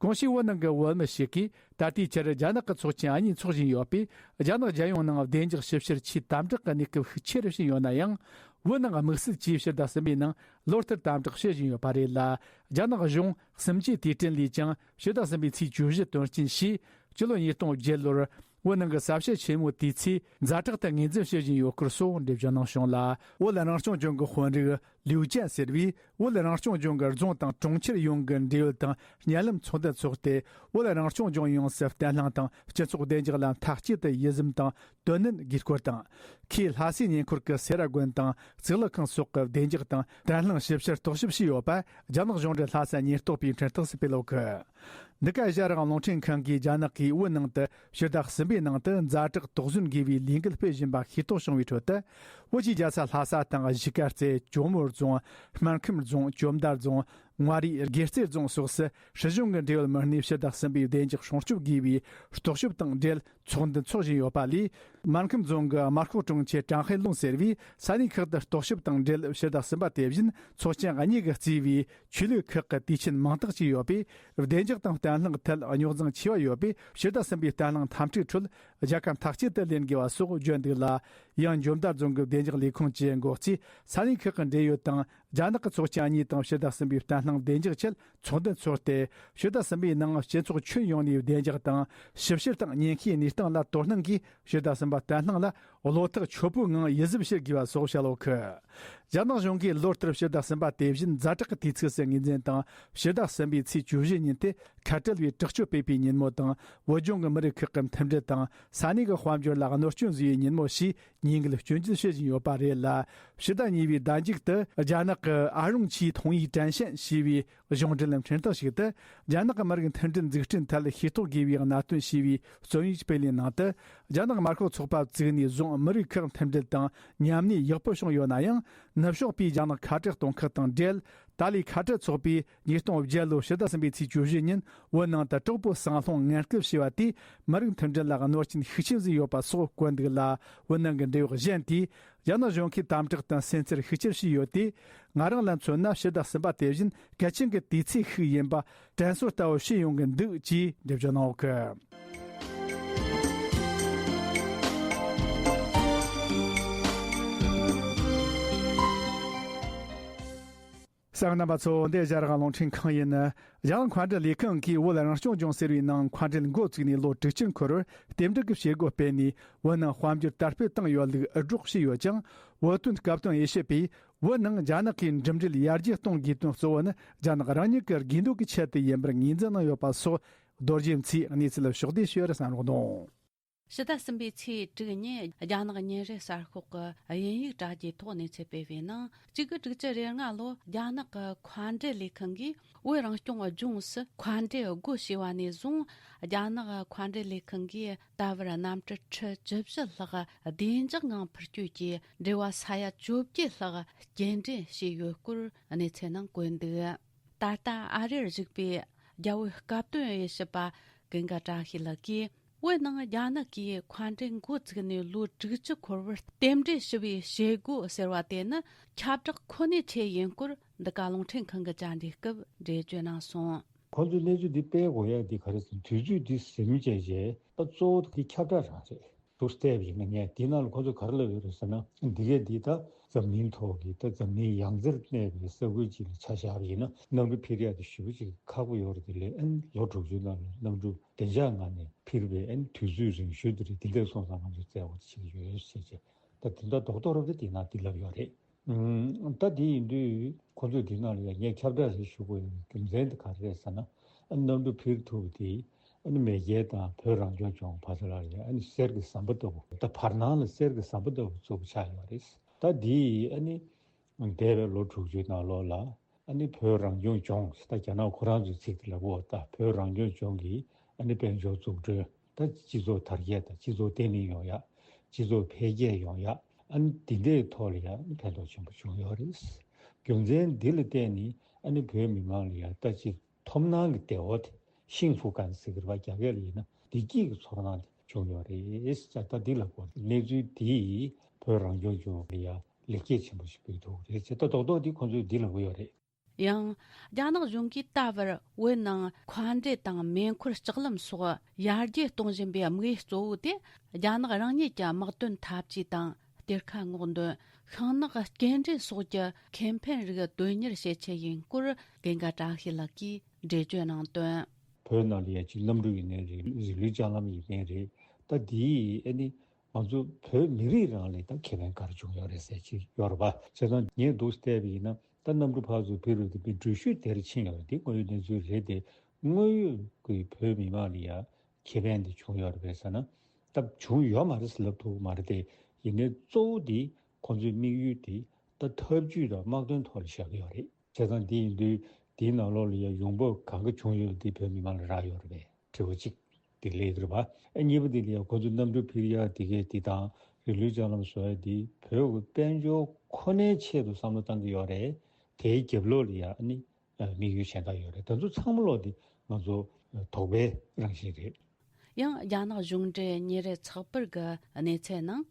གོང་ཞུས་བོད་ནང་གི་བོད་མི་ཞིག་གིས་ད་ལྟའི་ཆར་རྒྱ་ནག་གི་ཚོགས་ཆེན་གཉིས་འཚོགས་བཞིན་ཡོད་པས། རྒྱ་ནག་རྒྱལ་ཡོངས་ནང་བདེ་འཇགས་ཞིབ་བཤེར་ཆེས་དམ་དྲག་གི་གནས་སྐབས་ཤུགས་ཆེ་རུ་ཕྱིན་ཡོད་ན་ཡང་། བོད་ནང་དམིགས་བསལ་གྱིས་ཕྱི་ཟླ་གསུམ་པའི་ནང་ལོ་ལྟར་དམ་དྲག་བྱེད་བཞིན་ཡོད་པ་རེད་ལ། རྒྱ་ནག་གཞུང་གསུམ་བཅུའི་དུས་དྲན་ལས་ཀྱང་ཕྱི་ཟླ་གསུམ་པའི་ཚེས་བཅུ་བཞི་དོན་རྐྱེན་ཞེས་སྤྱི་ལོ་ཉིས་སྟོང་བརྒྱད་ལོར་བོད་ནང་གི་ས་བཤད་ཆེན་མོའི་དུས་ཚེས་ཛ་དྲག་ཏུ་ངོས་འཛིན་བྱེད་བཞིན་ཡོད་སྐོར་སོགས་འགྲེལ་བརྗོད་གནང་བྱུང་ལ། བོད་རང་སྐྱོང་ལྗོངས་ཀྱི་དཔོན་རིགས་ལིའུ་ཅན་ཟེར་བས། བོད་རང་སྐྱོང་ལྗོངས་ཀྱི་རྫོང་དང་གྲོང་ཁྱེར་ཡོངས་ཀྱི་འབྲེལ་ཡོད་དང་བརྙན་ལམ་ཚོགས་འདུ་འཚོགས་ཏེ། བོད་རང་སྐྱོང་ལྗོངས་ཡོངས་སུ་བརྟན་ལྷིང་དང་སྤྱི་ཚོགས་བདེ་འཇགས་ལ་མཐའ་གཅིག་ཏུ་ཡིད་གཟིམས་དང་དོ་ནན་དགོས་སྐོར་དང་། ཁོས་ལྷ་སའི་ཉེ་འཁོར་གྱི་སེ་ར་དགོན་དང་གཙུག་ལག་ཁང་སོགས་ཀྱི་བདེ་འཇགས་དང་བརྟན་ལྷིང་ཞིབ་བཤེར་རྟོག་ཞིབ་བྱས་ཡོད་པ། རྒྱ་ནག་གཞུང་འབྲེལ་ལྷ་ས་ཉེན་རྟོག་པས་འཕྲིན་ཐག་སུ་སྤེལ་ཡོད་གི། འདི་ག་གཞན་རང་རླུང་འཕྲིན་ཁང་གིས་རྒྱ་ནག་གིས་བོད་ནང་དུ་ཕྱི་ཟླ་གསུམ་པའི་ནང་དུ་ཛ་དྲག་དོགས་ཟོན་དགོས་པའི་ལས་འགུལ་སྤེལ་བཞིན་པ་ཤེས་རྟོགས་བྱུང་བའི་ཁྲོད་དུ། བོད་ཀྱི་རྒྱལ་ས་ལྷ་ས་དང་གཞིས་ཀ་རྩེ། ཇོ་མོ་རྫོང་། སྨར་ཁམས་རྫོང་། བཅོམ་མདའ་རྫོང་། མངའ་རིས། སྒེར་རྩེ་རྫོང་སོགས་སུ་སྲིད་གཞུང་གི་འབྲེལ་ཡོད་མི་སྣས་ཕྱི་ཟླ་གསུམ་པའི་བདེ་འཇགས་སྲུང་སྐྱོབ་དགོས་པའི་རྟོག་ཞིབ་དང་འབྲེལ་ཚོགས་འདུ་འཚོགས་བཞིན་ཡོད་པ་ལས། སྨར་ཁམས་རྫོང་གི་དམར་ཤོག་དྲུང་ཆེ་ཀྲང་ཧའེ་ལུང་ཟེར་བས། ས་གནས་ཁག་ཏུ་རྟོག་ཞིབ་དང་འབྲེལ་ཕྱི་ཟླ་གསུམ་པ་དེ་བཞིན་ཚོགས་ཆེན་གཉིས་ཀྱིས་གཙོས་པའི་ཆོས་ལུགས་ཁག་གི་དུས་ཆེན་མང་དག་ཅིག་ཡོད་པས། བདེ་འཇགས་དང་བརྟན་ལྷིང་ཐད་རྙོག་འཛིང་ཆེ་བ་ཡོད་པས། ཕྱི་ཟླ་གསུམ་པའི་བརྟན་ལྷིང་འཐབ་འཁྲུག་ཁྲོད་རྒྱལ་ཁ་མཐའ་གཅིག་ཏུ་ལེན་དགོས་པ་སོགས་བརྗོད་འདུག་ལ། ཡང་འཇོ་མདའ་རྫོང་གི་བདེ་འཇགས་ལས་ཁུངས་ཀྱི་འགོ་གཙོས་ས་གནས་ཁག་གི་འབྲེལ་ཡོད་དང་རྒྱ་ནག་གི་ཚོགས་ཆེན་གཉིས་དང་ཕྱི་ཟླ་གསུམ་པའི་བརྟན་ལྷིང་བདེ་འཇགས་ཆེད་ཚོགས་འདུ་འཚོགས་ཏེ། ཕྱི་ཟླ་གསུམ་པའི་ནང་སྤྱི་ཚོགས་ཁྱོན་ཡོངས་ནས་བདེ་འཇགས་དང་ཞིབ་བཤེར་དང་ཉེན་ཁའི་གནས་སྟངས་ལ་དོ་སྣང་གིས་ཕྱི་ཟླ་གསུམ་པ་བརྟན་ལྷིང་ལ་བློ་ཐག་ཆོད་པོའི་ངང་ཡིད་གཟབ་བྱེད་དགོས་པ་སོགས་བཤད་ཡོད་གི། རྒྱ་ནག་གཞུང་གིས་ལོ་ལྟར་ཕྱི་ཟླ་གསུམ་པ་དེ་བཞིན་ཛ་དྲག་གི་དུས་ཚིགས་སུ་ངོས་འཛིན་དང་། ཕྱི་ཟླ་གསུམ་པའི་ཚེས་བཅུ་བཞི་ཉིན་དེ་ཁ་བྲལ་བའི་དྲག་སྤྱོད་སྤེལ་པའི་ཉིན་མོ་དང་། བོད་ལྗོངས་ཀྱི་མི་རིགས་ཁག་གི་མཐུན་སྒྲིལ་དང་ས་གནས་ཀྱི་དཔལ་འབྱོར་ལ་གནོད་སྐྱོན་བཟོ་བའི་ཉིན་མོ་ཞེས་ཉིན་འགིལ་སྐྱོན་བརྗོད་བྱེད་བཞིན་ཡོད་པ་རེད་ལ། ཕྱི་ཟླ་གཉིས་པའི་ཟླ་མཇུག་ཏུ་རྒྱ་ནག་གི་ཨ་རུང་ཆིའི་ཐོང་ཡིག་ཀྲན་ཤན་ཞེས་པའི་གཞུང་འབྲེལ་འཕྲིན་ཐག་ཞིག་ཏུ། རྒྱ་ནག་གི་མི་རིགས་མཐུན་སྒྲིལ་འཛུགས་སྐྲུན་ཐད་ཤེས་རྟོགས་དགོས་པའི་གནད་དོན་ཞེས་པའི་རྩོམ་ཡིག་སྤེལ་ལེན་གནང་སྟེ། རྒྱ་ནག་དམར་ཤོག་ཚོགས་པ་བཙུགས་ནས་བཟུང་མི་རིགས་ཁག་མཐུན་སྒྲིལ་དང་མཉམ་གནས་ཡག་པོ་བྱུང་ཡོད་ན་ཡང་། ནུབ་ཕྱོགས་པས་རྒྱ་ནག་ཁ་བྲལ་གཏོང་ཁག་དང་འབྲེལ། ཏཱ་ལའི་ཁ་བྲལ་ཚོགས་པས་ཉིས་སྟོང་བརྒྱད་ལོའི་ཕྱི་ཟླ་གསུམ་པའི་ཚེས་བཅུ་བཞི་ཉིན་བོད་ནང་དུ་དྲག་པོའི་སྲང་ལྷུང་ངན་སྐུལ་བྱས་པ་དེས་མི་རིགས་མཐུན་སྒྲིལ་ལ་གནོད་སྐྱོན་ཤུགས་ཆེན་བཟོས་ཡོད་པ་སོགས་བཀོད་འདུག་ལ། བོད་ནང་གི་འབྲེལ་ཡོད་གཞན་དེས་རྒྱ་ནག་གཞུང་གིས་དམ་དྲག་དང་སེམས་ཚོར་ཤུགས་ཆེར་བྱས་ཡོད་དེ། ང་རང་ལ་མཚོན་ན་ཕྱི་ཟླ་གསུམ་པ་དེ་བཞིན་གལ་ཆེན་གྱི་དུས་ཚིགས་ཤིག་ཡིན་པ་དྲན་གསོ་ལྟ་བུ་བྱས་ཡོང་གི་འདུག་ཅེས་འགྲེལ་བརྗོད་གནང་ཡོད་གི། གསན་མཁན་རྣམ་པ་ཚོ། འདི་རྒྱ་རིགས་རླུང་འཕྲིན་ཁང་ཡིན། རྒྱ་ནག་མཁའ་འགྲུལ་ལས་ཁང་གིས་བོད་རང་སྐྱོང་ལྗོངས་ཟེར་བའི་ནང་མཁའ་འགྲུལ་འགོ་བཙུགས་ནས་ལོ་དྲུག་ཅུ་འཁོར་བར་རྟེན་འབྲེལ་གྱི་བྱེད་སྒོ་སྤེལ་ནས། བོད་ནང་དཔལ་འབྱོར་དར་སྤེལ་བཏང་ཡོད་ལུགས་སྒྲོག་བྱས་ཡོད་ཅིང་། བོད་དོན་སྐབས་དོན་དབྱེ་ཞིབ་པས། བོད་ནང་རྒྱ་ནག་གིས་འགྲིམ་འགྲུལ་ཡར་རྒྱས་གཏོང་དགོས་དོན་གཙོ་བོ་ནི། རྒྱ་ནག་རང་ཉིད་ཀྱི་དགོས་འདོད་ཀྱི་ཆེད་དུ་ཡིན་པར་ངོས་འཛིན་གནང་ཡོད་པ་སོགས། རྡོ་རྗེ་མཚོས་གནས་ཚུལ་ཕྱོགས་བསྡུས་ཞུ་བར་གསན་རོགས་གནང་། ཕྱི་ཟླ་གསུམ་པའི་ཚེས་དྲུག་ཉིན་རྒྱ་ནག་ཉིན་རེ་གསར་ཤོག་གི་དབྱིན་ཡིག་དྲ་རྒྱའི་ཐོག་གནས་ཚུལ་སྤེལ་བའི་ནང་། གཅིག་དགུ་དྲུག་ཅུ་རེ་ལྔ་ལོར་རྒྱ་ནག་གི་མཁའ་འགྲུལ་ལས་ཁང་གིས་བོད་རང་སྐྱོང་ལྗོངས་སུ་མཁའ་འགྲུལ་སྒོ་ཕྱེ་བ་ནས་བཟུང་། རྒྱ་ནག་མཁའ་འགྲུལ་ལས་ཁང་གིས་ད་བར་གནམ་གྲུ་ཁྲི་བཅུ་བཞི་ལྷག་བདེ་འཇགས་ངང་འཕུར་སྐྱོད་ཀྱིས་འབྲེལ་བ་ས་ཡ་བཅོ་བརྒྱད་ལྷག་སྐྱེལ་འདྲེན་བྱས་ཡོད་སྐོར་གནས་ཚུལ་ནང་བཀོད་འདུག། ད་ལྟ་ཨ་རིར་བཞུགས་པའི་རྒྱ་བོད་སྐབས་དོན་དབྱེ་ཞིབ་པ་ཀུན་དགའ་བཀྲ་ཤིས་ལགས་ཀྱིས། བོད་ནང་རྒྱ་ནག་གིས་མཁའ་འགྲུལ་འགོ་བཙུགས་ནས་ལོ་དྲུག་ཅུ་འཁོར་བར་རྟེན་འབྲེལ་ཞུ་བའི་བྱེད་སྒོ་ཟེར་བ་དེ་ནི་ཁྱབ་བསྒྲགས་ཁོ་ནའི་ཆེད་ཡིན་སྐོར། འདི་ག་རླུང་འཕྲིན་ཁང་གི་བཅར་འདྲིའི་སྐབས་འགྲེལ་བརྗོད་གནང་སོང་། ཁོང་ཚོས་གནས་ཚུལ་འདི་སྤེལ་དགོས་ཡ་འདི་ག་རེ་ཟེར་ན། དུས་ཚོད་འདི་ཟིན་བྱས་རྗེས་ད་གཙོ་བོ་འདི་ཁྱབ་བསྒྲགས་རང་རེད། དུ་བལྟས་པ་ཡིན་ན། ངས་འདི་ནང་ལ་ཁོ་ཚོས་ག་རེ་ལབ་ཡོད་རེད་ཟེར་ན། འདི་གས་འདི་ད་འཛམ་གླིང་ཐོག་གི་ད་འཛམ་གླིང་ཡང་རྩེར་གནས་པའི་ས་ཁུལ་ཅིག་ལ་ཆ་བཞག་པ་ཡིན་ན། གནམ་གྲུ་འཕུར་ཡག་དེ་ཞེ་པོ་ཅིག་ཁག་པོ་ཡོད་རེད། དེ་ལས་ཨ་ནི་ལོ་དྲུག་ཅུའི་ནང་ལ་གནམ་གྲུ་བདེ་འཇགས་ངང་ནས་འཕུར་བའི་ཨ་ནི་དུས་ཚོད་རིང་ཤོས་དེ་རེད། དེ་འདྲ་སོང་ཙང་ང་ཚོས་བཙལ་བ་བྱེད་ཀྱི་ཡོད་ཟེར་བྱས། ད་དེ་འདྲ་རྡོག་རྡོག་རེད། དེ་ནང་འདི་ལབ་ཡོད་རེད། ཨུམ། ད་དེ་ཡིན་དུས་ཁོ་ཚོས་འདི་ནང་ལ་ཡང་ངས་ཁྱབ་བསྒྲགས་ཞིག་ཞུ་དགོས་ཡོད་རྒྱུ་མཚན་དེ་ག་རེ་རེད་ཟེར་ན། ཨ་ནི་གནམ་གྲུ་འཕུར་ཐུབ་པ་དེ་ཨ་ནི་མེས་རྒྱལ་དང་བོད་རང་སྐྱོང་ལྗོངས་བར་དུ་ལ་ཡང་ཨ་ནི་གསེར་གྱི་ཟམ་པ་ལྟ་བུ། ད་བར་སྣང་ལ་གསེར་གྱི་ཟམ་པ་ལྟ་བུ་བཙུགས་པ་ཆགས་ཡོད་རེད། ད་འདི་ཨ་ནི་འདས་པའི་ལོ་དྲུག་ཅུའི་ནང་ལོགས་ལ་ཨ་ནི་བོད་རང་སྐྱོང་ལྗོངས། ད་རྒྱ་ནག་ཁོ་རང་ཚོའི་ཚིག་དེ་ལབ་དགོས། ད་བོད་རང་སྐྱོང་ལྗོངས་ཀྱི་ཨ་ནི་དཔལ་འབྱོར་འཛུགས་སྐྲུན། ད་སྤྱི་ཚོགས་དར་རྒྱས་དང་སྤྱི་ཚོགས་བརྟན་ལྷིང་ཡོང་ཡག་སྤྱི་ཚོགས་འཕེལ་རྒྱས་ཡོང་ཡག་ཨ་ནི་འདི་འདྲའི་ཐོག་ལ་ཡང་ཕན་ཐོགས་ཆེན་པོ་བྱུང་ཡོད་རེད། རྒྱུ་མཚན་འདི་ལ་བརྟེན་ནས་ཨ་ནི་བོད་མི་མང་ལ་ཡང་ད་ཅིག་ཐོབ་སྣང་གི་བདེ་བ་དེ། 幸福感ཟེར་གི་རེད་པ། རྒྱ་སྐད་ལ་ཡིན་ན་བདེ་སྐྱིད་ཀྱི་ཚོར་སྣང་དེ་བྱུང་ཡོད་རེད། ད་ད་འདི་ལ་གོ་གནས་ཚུལ་འདིས་བོད་རང་སྐྱོང་ལྗོངས་ལ་ཡང་ལེགས་སྐྱེས་ཆེན་པོ་ཞིག་ཕུལ་ཐུབ་རེད་ཅེས། ད་རྡོག་རྡོག་འདི་ཁོང་ཚོས་འདི་ལབ་ཀྱི་ཡོད་རེད། ཡང་། རྒྱ་ནག་གཞུང་གིས་ད་བར་བོད་ནང་མཁའ་འགྲུལ་དང་མེ་འཁོར་ལྕགས་ལམ་སོགས་ཡར་རྒྱས་གཏོང་བཞིན་པའི་དམིགས་ཡུལ་གཙོ་བོ་དེ། རྒྱ་ནག་རང་ཉིད་ཀྱི་དམག་དོན་འཐབ་ཇུས་དང་། གཏེར་ཁ་སྔོག་འདོན། ཤིང་ནགས་སྐྱེལ་འདྲེན་སོགས་ཀྱི་ཁེ་ཕན་རིགས་དོན་གཉེར་བྱེད་ཆེད་ཡིན་སྐོར། ཀུན་དགའ་བཀྲ་ཤིས་ལགས་ཀྱིས་འགྲེལ་བརྗོད་གནང་དོན། བོད་ནང་ལ་ཡ་གཅིག་གནམ་གྲུ་ཡིན་ནའི་རེད། རི་ལུས་ལྕགས་ལམ་ཡིན་ནའི་རེད། ད་འདིས་ཨ་ནི་ང་ཚོ་བོད་མི་རིགས་རང་ལ་ད་ཁེ་ཕན་ག་རེ་བྱུང་ཡོད་རེད་ཟེར་གྱི་ཡོད་རེད་པ། བྱས་ཙང་ངས་འདུག་བལྟས་པ་ཡིན་ན། ད་གནམ་གྲུ་ཕར་ཚུར་འཕུར་རུ་དེ་མི་འགྲུལ་བཞུད་དེར་ཕྱིན་ཡོད་རེད། དེ་དངོས་ཡོད་གནས་ཚུལ་རེད་དེ། དངོས་ཡོད་ཀྱི་བོད་མི་མང་ལ་ཡ་ཁེ་ཕན་དེ་བྱུང་ཡོད་རེད་པས་ཟེར་ན། ད་བྱུང་ཡོད་མ་རེད་ཟེར་ལབ་ཐུབ་ཀྱི་མ་རེད་དེ། ཡིན་ནའི་གཙོ་བོ་དེ་ཁོང་ཚོའི་དམིགས་ཡུལ་དེ་ད་འཐབ་ཇུས་དང་དམག་དོན་ཐོག་ལ་བཞག་གི་ཡོད་རེད། བྱས་ཙང་དེ་ཡིན་དུས་དེའི་ནང་ལོགས་ལ་ཡ་ཡོང་འབབ་གང་ག་བྱུང་ཡོད་དེ་བོད་མི་མང་ལ་རག་ཡོད་རེད་པས། དྲི་བ་གཅིག་དེ་སླེབས་ཀྱི་རེད་པ། ཨ་གཉིས་པ་དེ་ལ་ཡ་ཁོ་ཚོས་གནམ་གྲུ་འཕུར་ཡག་དེ་གས་དེ་དང་། རི་ལུས་ལྕགས་ལམ་བཟོ་ཡག་དེ་བོད་ཀྱི་དཔལ་འབྱོར་ཁོ་ནའི་ཆེད་དུ་བསམ་བློ་བཏང་གི་ཡོད་རེད། དེའི་རྒྱབ་ལོགས་ལ་ཡ་ཨ་ནི་དམིགས་ཡུལ་གཞན་དག་ཡོད་རེད། དེ་ཚོ་ཚང་མ་ལོག་དེ་ང་ཚོ་དོགས་པའི་རང་བཞིན་རེད། ཡང་རྒྱ་ནག་གཞུང་འབྲེལ་ཉིན་རེ་ཚགས་པར་གྱི་གནས་ཚུལ་ནང་།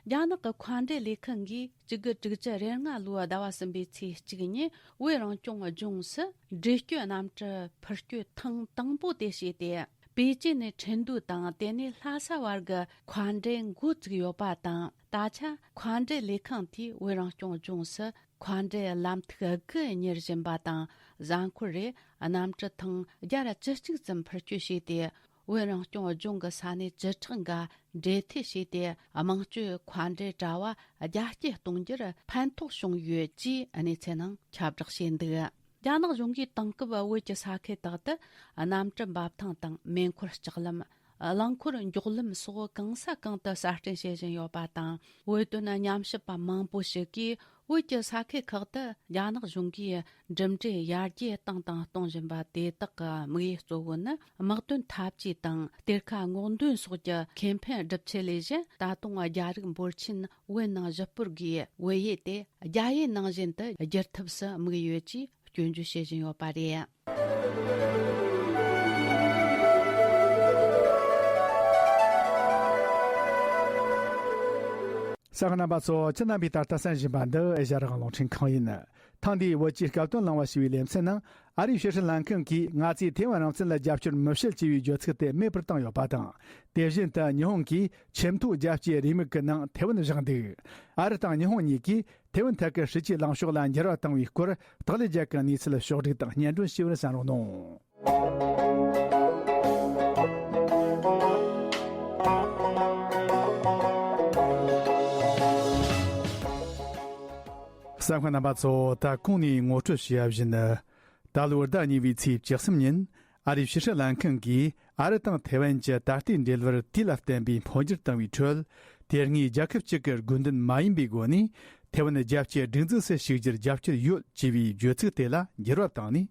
རྒྱ་ནག་གི་མཁའ་འགྲུལ་ལས་ཁང་གིས་གཅིག་དགུ་དྲུག་ཅུ་རེ་ལྔ་ལོའི་ཟླ་བ་གསུམ་པའི་ཚེས་གཅིག་ཉིན་བོད་རང་སྐྱོང་ལྗོངས་སུ་འགྲུལ་སྐྱོད་གནམ་གྲུ་འཕུར་སྐྱོད་ཐེངས་དང་པོ་དེ་བྱས་ཏེ། པེ་ཅིན་ནས་ཁྲིན་ཏུའུ་དང་དེ་ནས་ལྷ་ས་བར་གྱི་མཁའ་འགྲུལ་འགོ་བཙུགས་ཡོད་པ་དང་། ད་ཆ་མཁའ་འགྲུལ་ལས་ཁང་དེས་བོད་རང་སྐྱོང་ལྗོངས་སུ་མཁའ་འགྲུལ་ལམ་ཐིག་དགུ་གཉེར་བཞིན་པ་དང་། གཟའ་འཁོར་རེ་གནམ་གྲུ་ཐེངས་བརྒྱ་ར་བཅུ་གཅིག་ཙམ་འཕུར་སྐྱོད་བྱས་ཏེ། བོད་རང་སྐྱོང་ལྗོངས་ཀྱི་ས་གནས་བཅུ་ཕྲག་འགའ་འབྲེལ་མཐུད་བྱས་ཏེ། དམངས་སྤྱོད་མཁའ་འགྲུལ་དྲ་བ་རྒྱ་སྐྱེད་གཏོང་རྒྱུར་ཕན་ཐོགས་བྱུང་ཡོད་ཅེས་གནས་ཚུལ་ནང་ཁྱབ་བསྒྲགས་བྱས་འདུག། རྒྱ་ནག་གཞུང་གིས་དེང་སྐབས་བོད་ཀྱི་ས་ཁུལ་དག་ཏུ་གནམ་གྲུ་འབབ་ཐང་དང་མེ་འཁོར་ལྕགས་ལམ། རླངས་འཁོར་མགྱོགས་ལམ་སོགས་གང་ས་གང་དུ་གསར་སྐྲུན་བྱེད་བཞིན་ཡོད་པ་དང་། བོད་དོན་ཉམས་ཞིབ་པ་མང་པོ་ཞིག་གིས། བོད་ཀྱི་ས་ཁུལ་ཁག་ཏུ་རྒྱ་ནག་གཞུང་གིས་འགྲིམ་འགྲུལ་ཡར་རྒྱས་བཏང་དང་གཏོང་བཞིན་པ་དེ་དག་གི་དམིགས་ཡུལ་གཙོ་བོ་ནི། དམག་དོན་འཐབ་ཇུས་དང་གཏེར་ཁ་སྔོག་འདོན་སོགས་ཀྱི་ཁེ་ཕན་སྒྲུབ་ཆེད་ལས་གཞི། ད་དུང་རྒྱ་རིགས་འབོར་ཆེན་བོད་ནང་གཞིས་སྤོར་སྒོས། བོད་ཡུལ་དེ་རྒྱ་ཡུལ་ནང་བཞིན་དུ་བསྒྱུར་ཐབས་སུ་དམིགས་ཡོད་ཅེས་སྐྱོན་བརྗོད་བྱེད་བཞིན་ཡོད་པ་རེད། གསན་མཁན་རྣམ་པ་ཚོ། ཁྱེད་རྣམ་པས་ད་ལྟ་གསན་བཞིན་པ་འདི་ཨེ་ཤ་ཡ་རང་དབང་རླུང་འཕྲིན་ཁང་ཡིན། ཐེངས་འདིའི་བོད་ཀྱི་སྐབས་དོན་གླེང་བ་ཞེས་པའི་ལེ་ཚན་ནང་། ཨ་རིའི་ཕྱི་སྲིད་ལྷན་ཁང་གིས་ང་ཚོས་ཐའེ་ཝན་རང་བཙན་ལ་རྒྱབ་སྐྱོར་མི་བྱེད་ཅེས་པའི་བརྗོད་ཚིག་དེ་མེད་པར་བཏང་ཡོད་པ་དང་། དེ་བཞིན་དུ་ཉི་ཧོང་གིས་ཆེས་མཐོའི་རྒྱལ་སྤྱིའི་རེའུ་མིག་གི་ནང་ཐའེ་ཝན་བཞག་འདུག། ཨ་རི་དང་ཉི་ཧོང་གཉིས་ཀས། ཐེ་ཝན་ཐད་ཀྱི་སྲིད་ཇུས་ལངས་ཕྱོགས་ལ་འགྱུར་བ་བཏང་བའི་སྐོར། ལྡོག་ལས་རྒྱལ་ཁབ་གནས་ཚུལ་ཕྱོགས་བསྒྲིགས་དང་སྙན་སྒྲོན་ཞུས་པར་གསན་རོགས་གནང་། གསན་མཁན་རྣམ་པ་ཚོ། ད་གོང་ནས་ངོ་སྤྲོད་བྱས་པ་བཞིན། ད་ལོའི་ཟླ་གཉིས་པའི་ཚེས་བཅུ་གསུམ་ཉིན། ཨ་རིའི་ཕྱི་སྲིད་ལྷན་ཁང་གིས་ཨ་རི་དང་ཐེ་ཝན་གྱི་ད་ལྟའི་འབྲེལ་བར་དུས་ལ་བརྟེན་པའི་འཕོ་འགྱུར་བཏང་བའི་ཁྲོད། དེ་སྔའི་རྒྱལ་ཁབ་གཅིག་གི་དགོས་འདུན་མ་ཡིན་པའི་སྒོ་ནས། ཐེ་ཝན་རྒྱལ་སྤྱིའི་སྒྲིག་འཛུགས་སུ་ཞུགས་རྒྱུར་རྒྱབ་སྐྱོར་ཡོད་ཅེས་པའི་བརྗོད་ཚིག་དེ་ལ་འགྱུར་བ་བཏང་ནས།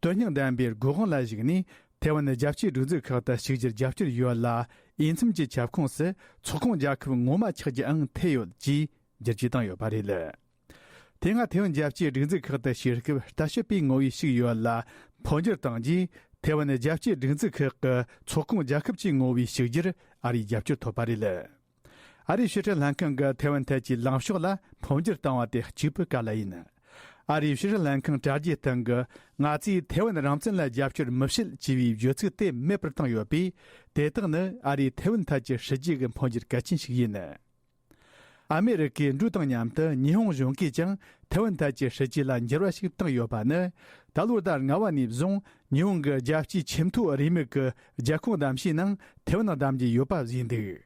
དོན་སྙིང་ལྡན་པའི་དགོས་དབང་ལ་གཞིགས་ནས། ཐེ་ཝན་རྒྱལ་སྤྱིའི་སྒྲིག་འཛུགས་ཁག་ཏུ་ཞུགས་རྒྱུར་རྒྱབ་སྐྱོར་ཡོད་ལ། འོས་འཚམ་གྱི་ཁྱབ་ཁོངས་སུ་ཚོགས་ཁོངས་རྒྱལ་ཁབ་ངོ་མ་ཆགས་རྒྱུའང་འཐད་ཡོད་ཅེས་འགྱུར་བཅོས་བཏང་ཡོད་པ་རེད། དེ་སྔ་ཐེ་ཝན་རྒྱལ་སྤྱིའི་སྒྲིག་འཛུགས་ཁག་ཏུ་ཞུགས་སྐབས་ལྟ་ཞིབ་པའི་ངོ་བོས་ཞུགས་ཡོད་ལ། འཕོ་འགྱུར་བཏང་རྗེས། ཐེ་ཝན་རྒྱལ་སྤྱིའི་སྒྲིག་འཛུགས་ཁག་གི་ཚོགས་ཁོངས་རྒྱལ་ཁབ་ཀྱི་ངོ་བོས་ཞུགས་རྒྱུར་ཨ་རིས་རྒྱབ་སྐྱོར་ཐོབ་པ་རེད། ཨ་རིའི་ཕྱི་སྲིད་ལྷན་ཁང་གི་ཐེ་ཝན་ཐད་ཀྱི་ལངས་ཕྱོགས་ལ་འཕོ་འགྱུར་བཏང་བ་དེ་གཅིག་པུའི་སྐབས་ལ་ཡིན། ཨ་རིའི་ཕྱི་སྲིད་ལྷན་ཁང་དྲ་རྒྱའི་སྟེང་གི། ང་ཚོས་ཐེ་ཝན་རང་བཙན་ལ་རྒྱབ་སྐྱོར་མི་བྱེད་ཅེས་པའི་བརྗོད་ཚིག་དེ་མེད་པར་བཏང་ཡོད་པས། དེ་དག་ནི་ཨ་རིའི་ཐེ་ཝན་ཐད་ཀྱི་སྲིད་ཇུས་ཀྱི་འཕོ་འགྱུར་གལ་ཆེན་ཞིག་ཡིན། ཨ་མེ་རི་ཁའི་འགྲོས་དང་མཉམ་དུ་ཉི་ཧོང་གཞུང་གིས་ཀྱང་ཐེ་ཝན་ཐད་ཀྱི་སྲིད་ཇུས་ལ་འགྱུར་བ་ཞིག་བཏང་ཡོད་པ་ནི། ད་ལོའི་ཟླ་ལྔ་པ་ནས་བཟུང་ཉི་ཧོང་གི་རྒྱལ་སྤྱིའི་ཆེས་མཐོའི་རེའུ་མིག་གི་རྒྱལ་ཁོངས་གདམ་གཞིའི་ནང་ཐེ་ཝན་གདམ་རྒྱུ་ཡོད་པ་བཟོས་འདུག་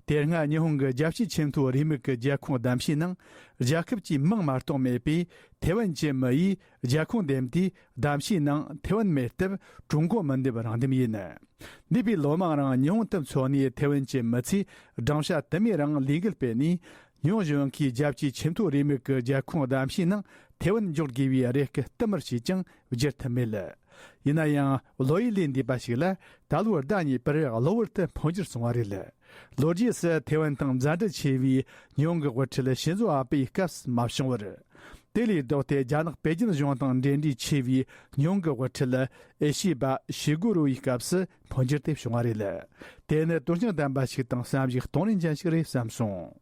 དེ་སྔ་ཉི་ཧོང་གི་རྒྱལ་སྤྱིའི་ཆེས་མཐོའི་རེའུ་མིག་གི་རྒྱལ་ཁོངས་གདམ་གཞིའི་ནང་རྒྱལ་ཁབ་ཀྱི་མིང་མ་གཏོགས་མེད་པས། ཐེ་ཝན་གྱི་མི་ཡིས་རྒྱལ་ཁོངས་འདེམས་དུས་གདམ་གཞིའི་ནང་ཐེ་ཝན་མེད་སྟབས། ཀྲུང་གོ་མི་འདེམས་རང་འདེམས་ཡིན། འདས་པའི་ལོ་མང་རིང་ཉི་ཧོང་དུ་འཚོ་གནས་ཐེ་ཝན་གྱི་མི་ཚོས་སྦྲང་ཤ་དུ་མའི་རིང་ལས་འགུལ་སྤེལ་ནས། ཉི་ཧོང་གཞུང་གིས་རྒྱལ་སྤྱིའི་ཆེས་མཐོའི་རེའུ་མིག་གི་རྒྱལ་ཁོངས་གདམ་གཞིའི་ནང་ཐེ་ཝན་འཇོག་དགོས་པའི་རེ་སྐུལ་བསྟུད་མར་བྱས་ཀྱང་བསྒྱུར་ཐུབ་མེད། ཡིན་ན་ཡང་ལོ་ཡི་ལས་འདས་པ་ཞིག་ལ། ད་ལོའི་ཟླ་གཉིས་པར་གློ་བུར་དུ་འཕོ་འགྱུར་སོང་བ་རེད། ལོ་རྗེས་སུ་ཐེ་ཝན་དང་མཛའ་འབྲེལ་ཆེ་བའི་ཉི་ཧོང་གི་དབུ་ཁྲིད་ཤིན་ཛོ་ཨ་པེའི་སྐབས་སུ་མ་བྱུང་བར། དེ་ལས་ལྡོག་སྟེ། རྒྱ་ནག་པེ་ཅིན་གཞུང་དང་འབྲེལ་འདྲིས་ཆེ་བའི་ཉི་ཧོང་གི་དབུ་ཁྲིད་ཨེ་ཤི་བ་ཤི་གུ་རུ་ཡི་སྐབས་སུ་འཕོ་འགྱུར་དེ་བྱུང་བ་རེད། དེ་ནི་དོན་སྙིང་ལྡན་པ་ཞིག་དང་བསམ་གཞིག་གཏོང་ལེན་ཅན་ཞིག་རེད་བསམ་སོང་།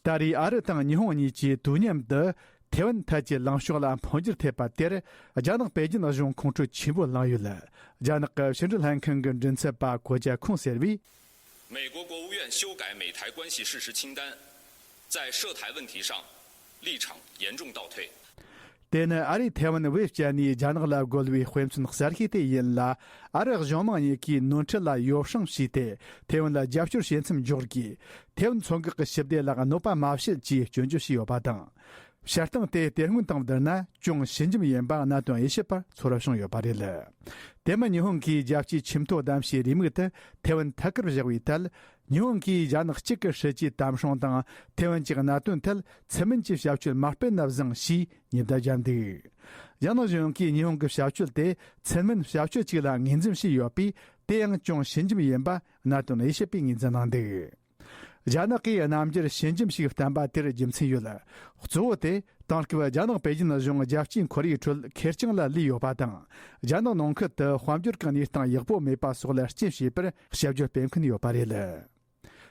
ད་རེས་ཨ་རི་དང་ཉི་ཧོང་གཉིས་ཀྱིས་དུས་མཉམ་དུ་ཐེ་ཝན་ཐད་ཀྱི་ལངས་ཕྱོགས་ལ་འཕོ་འགྱུར་ཐེབས་པ་དེར། རྒྱ་ནག་པེ་ཅིན་གཞུང་ཁོང་ཁྲོ་ཆེན་པོ་ལངས་ཡོད། རྒྱ་ནག་གི་ཕྱི་འབྲེལ་ལྷན་ཁང་གི་མགྲིན་ཚབ་པ་གོ་ཅཱ་ཁུང་ཟེར་བས། 美国国务院修改美台关系事实清单，在涉台问题上立场严重倒退。 དེ་ནི་ཨ་རིས་ཐེ་ཝན་བེད་སྤྱད་ནས་རྒྱ་ནག་ལ་རྒོལ་བའི་དཔེ་མཚོན་གསར་ཤོས་དེ་ཡིན་ལ། ཨ་རི་གཞུང་མང་གཉིས་ཀས་ནོར་འཁྲུལ་ལ་ཡོ་བསྲང་བྱས་ཏེ། ཐེ་ཝན་ལ་རྒྱབ་སྐྱོར་བྱེད་མཚམས་འཇོག་དགོས། ཐེ་ཝན་མཚོ་འགག་གི་ཞི་བདེ་ལ་གནོད་པ་མ་བྱེད་ཅེས་སྐྱོན་བརྗོད་བྱས་ཡོད་པ་དང་། བྱ་སྟངས་དེ་དེ་སྔོན་དང་བསྡུར་ན་ཅུང་ཞི་འཇམ་ཡིན་པ་གནད་དོན་དབྱེ་ཞིབ་པར་ཚོར་བ་བྱུང་ཡོད་པ་རེད། དེ་མིན་ཉི་ཧོང་གིས་རྒྱལ་སྤྱིའི་ཆེས་མཐོའི་གདམ་གཞིའི་རེའུ་མིག་ཏུ་ཐེ་ཝན་ཐད་ཀར་བཞག་པའི་ཐད། ཉི་ཧོང་གིས་རྒྱ་ནག་གཅིག་གི་སྲིད་ཇུས་དམ་སྲུང་དང་ཐེ་ཝན་གྱི་གནད་དོན་ཐད་ཚུལ་མིན་གྱི་བྱ་སྤྱོད་མ་སྤེལ་ན་བཟང་ཞེས་ཉེན་བརྡ་བརྒྱབ་འདུག་རྒྱ་ནག་གཞུང་གིས་ཉི་ཧོང་གི་བྱ་སྤྱོད་དེ་ཚུལ་མིན་བྱ་སྤྱོད་ཅིག་ལ་ངོས་འཛིན་བྱས་ཡོད་པས། དེ་ཡང་ཅུང་ཞི་འཇམ་ཡིན་པ་གནད་དོན་དབྱེ་ཞིབ་པས་ངོས་འཛིན་གནང་འདུག་རྒྱ་ནག་གིས་རྣམ་འགྱུར་ཞི་འཇམ་ཞིག་བསྟན་པ་དེར་རྒྱུ་མཚན་ཡོད། གཙོ་བོ་དེ་དེང་སྐབས་རྒྱ་ནག་པེ་ཅིན་གཞུང་རྒྱལ་སྤྱིའི་ཁོར་ཡུག་ཁྲོད་ཁེར་རྐྱང་ལ་ལུས་ཡོད་པ་དང་། རྒྱ་ནག་ནང་ཁུལ་དུ་དཔལ་འབྱོར་གྱི་གནས་སྟངས་ཡག་པོ་མེད་པ་སོགས་ལ་རྐྱེན་བྱས་པར་དཔྱད་བརྗོད་སྤེལ་མཁན་ཡོད་པ་རེད།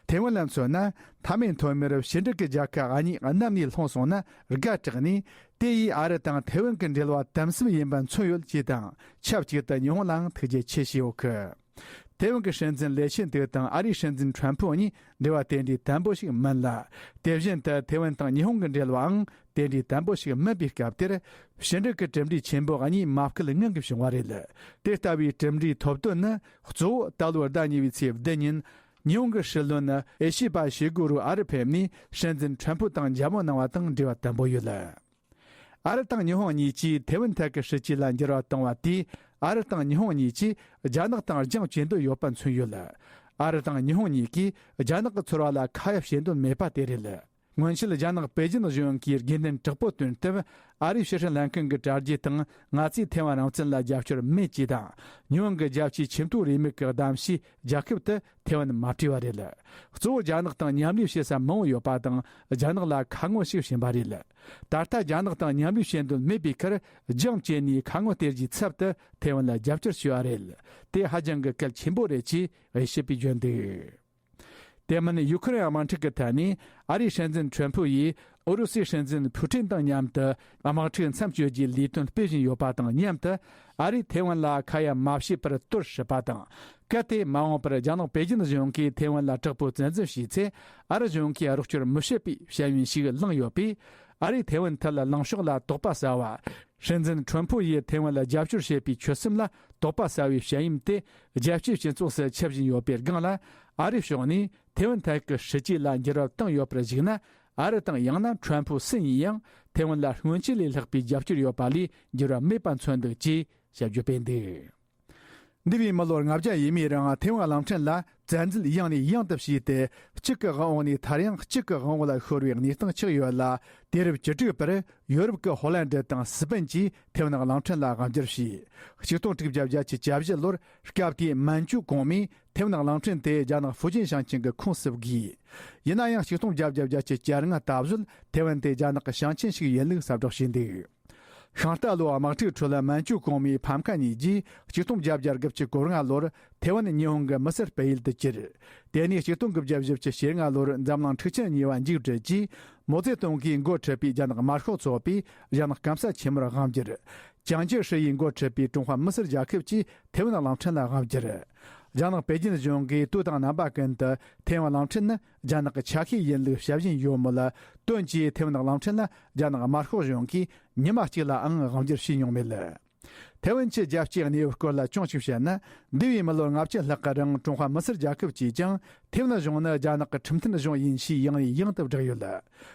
ཐེ་ཝན་ལ་མཚོན་ན། མཐའ་མའི་མཐོ་དམན་ཕྱི་འབྲེལ་གྱི་རྒྱལ་ཁབ་གཉིས་གནམ་ནས་ལྷུང་སོང་ན་དགའ་དྲགས་ནས། དེ་ཡིས་ཨ་རི་དང་ཐེ་ཝན་གྱི་འབྲེལ་བ་དམ་ཟབ་ཡིན་པ་མཚོན་ཡོད་ཅེས་དང་། ཆབས་ཅིག་ཏུ་ཉི་ཧོང་ལའང་ཐུགས་རྗེ་ཆེ་ཞུས་ཡོད་གི། ཐེ་ཝན་གྱི་སྲིད་འཛིན་ལེ་ཆིན་ཏུའུ་དང་ཨ་རིའི་སྲིད་འཛིན་ཁྲོན་ཕུ་གཉིས་འབྲེལ་བ་དེ་འདྲའི་དམ་པོ་ཞིག་མིན་ལ། དེ་བཞིན་དུ་ཐེ་ཝན་དང་ཉི་ཧོང་གི་འབྲེལ་བའང་དེ་འདྲའི་དམ་པོ་ཞིག་མིན་པའི་སྐབས་དེར། ཕྱི་འབྲེལ་གྱི་གྲུབ་འབྲས་ཆེན་པོ་གཉིས་མ་སྐུལ་ངང་གིས་བྱུང་བ་རེད། དེ་ལྟ་བུའི་གྲུབ་འབྲས་ཐོབ་དོན་ནི། གཙོ་བོ་ད་ལོའི་ཟླ་གཉིས་པའི་ཚེས་བདུན་ཉིན། ཉི་ཧོང་གི་སྲིད་བློན་ཨེ་ཤི་བ་ཤི་གུ་རུ་ཨ་རི་ཕེབས་ནས། སྲིད་འཛིན་ཁྲོན་ཕུ་དང་མཇལ་མོ་གནང་བ་དང་འབྲེལ་བ་དམ་པོ་ཡོད། ཨ་རི་དང་ཉི་ཧོང་གཉིས་ཀྱིས་ཐེ་ཝན་ཐད་ཀྱི་སྲིད་ཇུས་ལ་འགྱུར་བ་བཏང་བ་དེས། ཨ་རི་དང་ཉི་ཧོང་གཉིས་ཀྱིས་རྒྱ་ནག་དང་རྒྱང་བཀྱེད་འདོད་ཡོད་པ་མཚོན་ཡོད། ཨ་རི་དང་ཉི་ཧོང་གཉིས་ཀྱིས་རྒྱ་ནག་གི་ཚོར་བ་ལ་ཁ་ཡ་བྱེད་འདོད་མེད་པ་དེ་རེད། སྔོན་ཆད་རྒྱ་ནག་པེ་ཅིན་གཞུང་གིས་དགོས་འདུན་དྲག་པོ་བཏོན་སྟབས། ཨ་རིའི་ཕྱི་སྲིད་ལྷན་ཁང་གི་དྲ་རྒྱའི་སྟེང་། ང་ཚོས་ཐེ་ཝན་རང་བཙན་ལ་རྒྱབ་སྐྱོར་མེད་ཅེས་དང་། ཉི་ཧོང་གི་རྒྱལ་སྤྱིའི་ཆེས་མཐོའི་རེའུ་མིག་གི་གདམ་གཞིས་རྒྱལ་ཁབ་དེ་ཐེ་ཝན་མ་སྤྲད་པ་རེད། གཙོ་བོ་རྒྱ་ནག་དང་མཉམ་ལས་བྱེད་ས་མང་བོ་ཡོད་པ་དང་། རྒྱ་ནག་ལ་ཁ་ངོ་ཞིག་བྱིན་པ་རེད། ད་ལྟ་རྒྱ་ནག་དང་མཉམ་ལས་བྱེད་འདོད་མེད་པའི་ཁར། རྒྱང་བཀྱེད་ནས་ཁ་ངོ་སྟེར་རྒྱུའི་ཚབ་ཏུ་ཐེ་ཝན་ལ་རྒྱབ་སྐྱོར་བྱས་པ་རེད། དེ་ཧ་ཅང་གི་གལ་ཆེན་པོ་རེད་ཅེས་དབྱེ་ཞིབ་པས་བརྗོད་འདུག་དེ་མིན་ཡུ་ཁུ་རེན་དམག་འཁྲུག་གི་ཐད་ནས། ཨ་རིའི་སྲིད་འཛིན་ཁྲོན་ཕུ་ཡིས་ཨུ་རུ་སུའི་སྲིད་འཛིན་ཕུ་ཀྲིན་དང་མཉམ་དུ་དམག་འཁྲུག་མཚམས་གཅོད་རྒྱུའི་ལས་དོན་སྤེལ་བཞིན་ཡོད་པ་དང་མཉམ་དུ། ཨ་རིས་ཐེ་ཝན་ལ་ཁ་ཡ་མ་བྱས་པར་གཏོར་སྲིད་པ་དང་། གལ་ཏེ་མ་འོངས་པར་རྒྱ་ནག་པེ་ཅིན་གཞུང་གིས་ཐེ་ཝན་ལ་དྲག་པོའི་བཙན་འཛུལ་བྱས་ཚེ། ཨ་རི་གཞུང་གིས་རོགས་སྐྱོར་མི་བྱེད་པའི་བྱ་བྱེད་ཞིག་བླངས་ཡོད་པས། ཨ་རིས་ཐེ་ཝན་ཐད་ལངས་ཕྱོགས་ལ་དོགས་པ་ཟ་བ། སྲིད་འཛིན་ཁྲོན་ཕུའུ་ཡིས་ཐེ་ཝན་ལ་རྒྱབ་སྐྱོར་བྱེད་པའི་ཆོད་སེམས་ལ་དོགས་པ་ཟ་བའི་བཤད་ཡུལ་དེ་རྒྱལ་སྤྱིའི་སྤྱི་ཚོགས་སུ་ཁྱབ་བཞིན་ཡོད་པའི་སྒང་ལ། ཨ་རིའི་ཕྱོགས་ནས་ཐེ་ཝན་ཐད་ཀྱི་སྲིད་ཇུས་ལ་འགྱུར་བ་བཏང་ཡོད་པར་གཞིགས་ན། ཨ་རི་དང་ཡང་ན་ཁྲོན་ཕུའུ་སུ་ཡིན་ཡང་ཐེ་ཝན་ལ་སྔོན་ཆད་ལས་ལྷག་པའི་རྒྱབ་སྐྱོར་ཡོད་པ་ལས་འགྱུར་བ་མེད་པ་མཚོན་འདུག་ཅེས་བཤད་རྒྱུ་སྤེལ་འདུག་འདས་པའི་མི་ལོ་ལྔ་བརྒྱ་ཡས་མས་རིང་ཐེ་ཝན་གླིང་ཕྲན་ལ་བཙན་འཛུལ་ཡང་ནས་ཡང་དུ་བྱས་ཏེ། གཅིག་གི་དབང་འོག་ནས་མཐར་ཡང་གཅིག་གི་དབང་འོག་ལ་ཤོར་བའི་གནས་སྟངས་ཆགས་ཡོད་ལ། དུས་རབས་བཅུ་དྲུག་པར་ཡོ་རོབ་ཀྱི་ཧོ་ལན་ཌི་དང་སི་པན་གྱིས་ཐེ་ཝན་གླིང་ཕྲན་ལ་དབང་སྒྱུར་བྱས། ཆིག་སྟོང་དྲུག་བརྒྱ་བརྒྱད་ཅུ་གྱ་བཞི་ལོར་སྐབས་དེའི་མན་ཇུ་གོང་མས་ཐེ་ཝན་གླིང་ཕྲན་དེ་རྒྱ་ནག་ཧྥུ་ཅན་ཞིང་ཆེན་གྱི་ཁོངས་སུ་བགོས། ཡིན་ན་ཡང་ཆིག་སྟོང་བརྒྱད་བརྒྱ་བརྒྱད་ཅུ་གྱ་ལྔ་ད་གཟོད་ཐེ་ཝན་དེ་རྒྱ་ནག་གི་ཞིང་ཆེན་ཞིག་ཡིན་ལུགས་གསལ་བསྒྲགས་བྱས་འདུག་ཤིང་རྟ་ལོའི་དམག་འཁྲུག་ཁྲོད་མན་ཇུ་གོང་མའི་ཕམ་ཁ་གཉིས་ཀྱིས་ཆིག་སྟོང་བརྒྱད་བརྒྱ་དགུ་བཅུ་གོ་ལྔ་ལོར་ཐེ་ཝན་ཉི་ཧོང་གི་མི་སེར་སྤེལ་ཡུལ་དུ་གྱུར། དེ་ནས་ཆིག་སྟོང་དགུ་བརྒྱ་བཞི་བཅུ་ཞེ་ལྔ་ལོར་འཛམ་གླིང་འཁྲུག་ཆེན་གཉིས་པ་མཇུག་བསྒྲིལ་རྗེས། མའོ་ཙེ་ཏུང་གིས་འགོ་ཁྲིད་པའི་རྒྱ་ནག་དམར་ཤོག་ཚོགས་པས་རྒྱ་ནག་སྐམ་ས་ཆེན་མོར་དབང་བསྒྱུར། ཅང་ཅེ་ཧྲི་ཡིས་འགོ་ཁྲིད་པའི་ཀྲུང་ཧྭ་མི་སེར་རྒྱལ་ཁབ་ཀྱིས་ཐེ་ཝན་གླིང་ཕྲན་ལ་དབང་བསྒྱུར། རྒྱ་ནག་པེ་ཅིན་གཞུང་གིས་དུས་དང་རྣམ་པ་ཀུན་ཏུ་ཐེ་ཝན་གླིང་ཕྲན་ནི་རྒྱ་ནག་གི་ཆ་ཤས་ཡིན་ལུགས་བཤད་བཞིན་ཡོད་མོད། དོན་གྱིས་ཐེ་ཝན་གླིང་ཕྲན་ལ་རྒྱ་ནག་དམར་ཤོག་གཞུང་གིས་ཉི་མ་གཅིག་ལའང་དབང་བསྒྱུར་བྱས་མྱོང་མེད། ཐེ་ཝན་གྱི་རྒྱལ་སྤྱིའི་གནས་བབ་སྐོར་ལ་ཅུང་ཞིག་བཤད་ན། འདས་པའི་མི་ལོ་ལྔ་བཅུ་ལྷག་གི་རིང་ཀྲུང་ཧྭ་མི་སེར་རྒྱལ་ཁབ་ཀྱིས་ཀྱང་ཐེ་ཝན་གཞུང་ནི་རྒྱ་ནག་གི་ཁྲིམས་མཐུན་གཞུང་ཡིན་ཞེས་ཡང་ནས་ཡང་དུ་བསྒྲགས་ཡོད།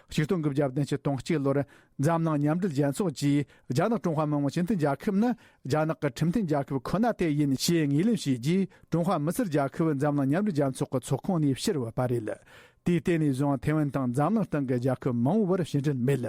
ཆིག་སྟོང་དགུ་བརྒྱ་བདུན་ཅུ་དོན་གཅིག་ལོར་འཛམ་གླིང་མཉམ་འབྲེལ་རྒྱལ་ཚོགས་ཀྱིས་རྒྱ་ནག་ཀྲུང་ཧྭ་མི་དམངས་སྤྱི་མཐུན་རྒྱལ་ཁབ་ནི་རྒྱ་ནག་གི་ཁྲིམས་མཐུན་རྒྱལ་ཁབ་ཁོ་ན་དེ་ཡིན་ཞེས་ངོས་ལེན་བྱས་རྗེས། ཀྲུང་ཧྭ་མི་སེར་རྒྱལ་ཁབ་འཛམ་གླིང་མཉམ་འབྲེལ་རྒྱལ་ཚོགས་ཀྱི་ཚོགས་ཁོངས་ནས་ཕྱིར་བུད་པ་རེད། དེའི་སྟེང་ནས་བཟུང་ཐེ་ཝན་དང་འཛམ་གླིང་སྟེང་གི་རྒྱལ་ཁབ་མང་བོའི་བར་ཕྱི་འབྲེལ་མེད།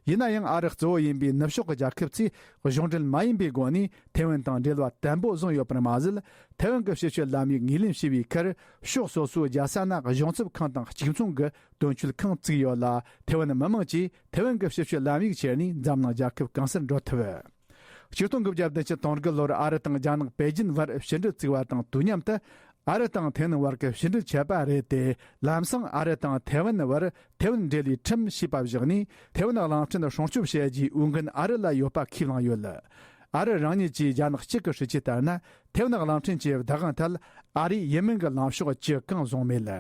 ཡིན་ན་ཡང་ཨ་རི་གཙོ་བོ་ཡིན་པའི་ནུབ་ཕྱོགས་ཀྱི་རྒྱལ་ཁབ་ཚོས་གཞུང་འབྲེལ་མ་ཡིན་པའི་སྒོ་ནས་ཐེ་ཝན་དང་འབྲེལ་བ་དམ་པོ་བཟུང་ཡོད་པར་མ་ཟད། ཐེ་ཝན་གྱི་ཕྱི་སྐྱོད་ལམ་ཡིག་ངོས་ལེན་བྱས་པའི་ཁར་ཕྱོགས་སོ་སོའི་རྒྱལ་ས་ན་གཞུང་ཚབ་ཁང་དང་གཅིག་མཚུངས་ཀྱི་དོན་གཅོད་ཁང་བཙུགས་ཡོད་ལ། ཐེ་ཝན་མི་དམངས་ཀྱིས་ཐེ་ཝན་གྱི་ཕྱི་སྐྱོད་ལམ་ཡིག་ཁྱེར་ནས་འཛམ་གླིང་རྒྱལ་ཁབ་གང་སར་འགྲོ་ཐུབ། ཆིག་སྟོང་དགུ་བརྒྱ་བདུན་ཅུ་དོན་དགུ་ལོར་ཨ་རི་དང་རྒྱ་ནག་པེ་ཅིན་བར་ཕྱི་འབྲེལ་བཙུགས་པ་དང་དུས་མཉམ་དུ། ཨ་རི་དང་ཐེ་ཝན་བར་གྱི་ཕྱི་འབྲེལ་ཆད་པ་རེད་དེ། ལམ་སང་ཨ་རི་དང་ཐེ་ཝན་བར་ཐེ་ཝན་འབྲེལ་བའི་ཁྲིམས་ཞེས་པ་བཞག་ནས། ཐེ་ཝན་གླིང་ཕྲན་སྲུང་སྐྱོབ་བྱས་རྗེས་འོས་འགན་ཨ་རི་ལ་ཡོད་པ་ཁས་བླངས་ཡོད། ཨ་རི་རང་ཉིད་ཀྱིས་རྒྱ་ནག་གཅིག་གི་སྲིད་ཇུས་ལྟར་ན། ཐེ་ཝན་གླིང་ཕྲན་གྱི་བདག་དབང་ཐད་ཨ་རིས་ཡིན་མིན་གྱི་ལངས་ཕྱོགས་ཅི་གང་བཟུང་མེད།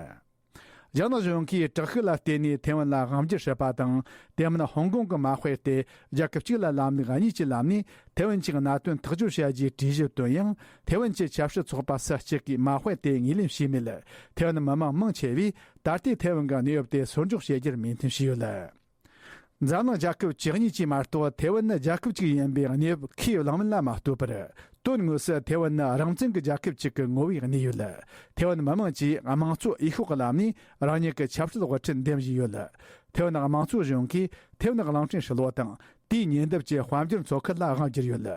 རྒྱ་ནག་གཞུང་གིས་དྲག་ཤུགས་ལ་བརྟེན་ནས་ཐེ་ཝན་ལ་དབང་སྒྱུར་བྱེད་པ་དང་། དེ་མིན་ཧོང་ཀོང་གི་མ་དཔེར་ཏེ། རྒྱལ་ཁབ་གཅིག་ལ་ལམ་ལུགས་གཉིས་ཀྱི་ལམ་ནས་ཐེ་ཝན་གྱི་གནད་དོན་ཐག་གཅོད་བྱ་རྒྱུའི་གྲོས་གཞི་བཏོན་ཡང་། ཐེ་ཝན་གྱི་ཆབ་སྲིད་ཚོགས་པ་སུ་གཅིག་གིས་མ་དཔེར་ཏེ་ངོས་ལེན་བྱས་མེད། ཐེ་ཝན་མི་མང་མང་ཆེ་བས་ད་ལྟའི་ཐེ་ཝན་གྱི་གནས་བབ་དེ་སོར་འཇོག་བྱེད་རྒྱུར་མོས་མཐུན་བྱས་ཡོད། འཛམ་གླིང་རྒྱལ་ཁབ་བཅུ་གཉིས་ཀྱིས་མ་གཏོགས་ཐེ་ཝན་ནི་རྒྱལ་ཁབ་ཅིག་ཡིན་པའི་གནས་བབ་ཁས་བླངས་མིན་ལ་མ་ལྟོས་པར། དོན་དངོས་སུ་ཐེ་ཝན་ནི་རང་བཙན་གྱི་རྒྱལ་ཁབ་ཅིག་གི་ངོ་བོས་གནས་ཡོད། ཐེ་ཝན་མི་དམངས་ཀྱིས་དམངས་གཙོ་འོས་ཤོག་གི་ལམ་ནས་རང་ཉིད་ཀྱི་ཆབ་སྲིད་དབུ་ཁྲིད་འདེམས་བཞིན་ཡོད། ཐེ་ཝན་དམངས་གཙོ་གཞུང་གིས་ཐེ་ཝན་གླིང་ཕྲན་ཧྲིལ་བོ་དང་། དེའི་ཉེ་འདབས་ཀྱི་དཔལ་འབྱོར་མཚོ་ཁུལ་ལ་དབང་བསྒྱུར་ཡོད།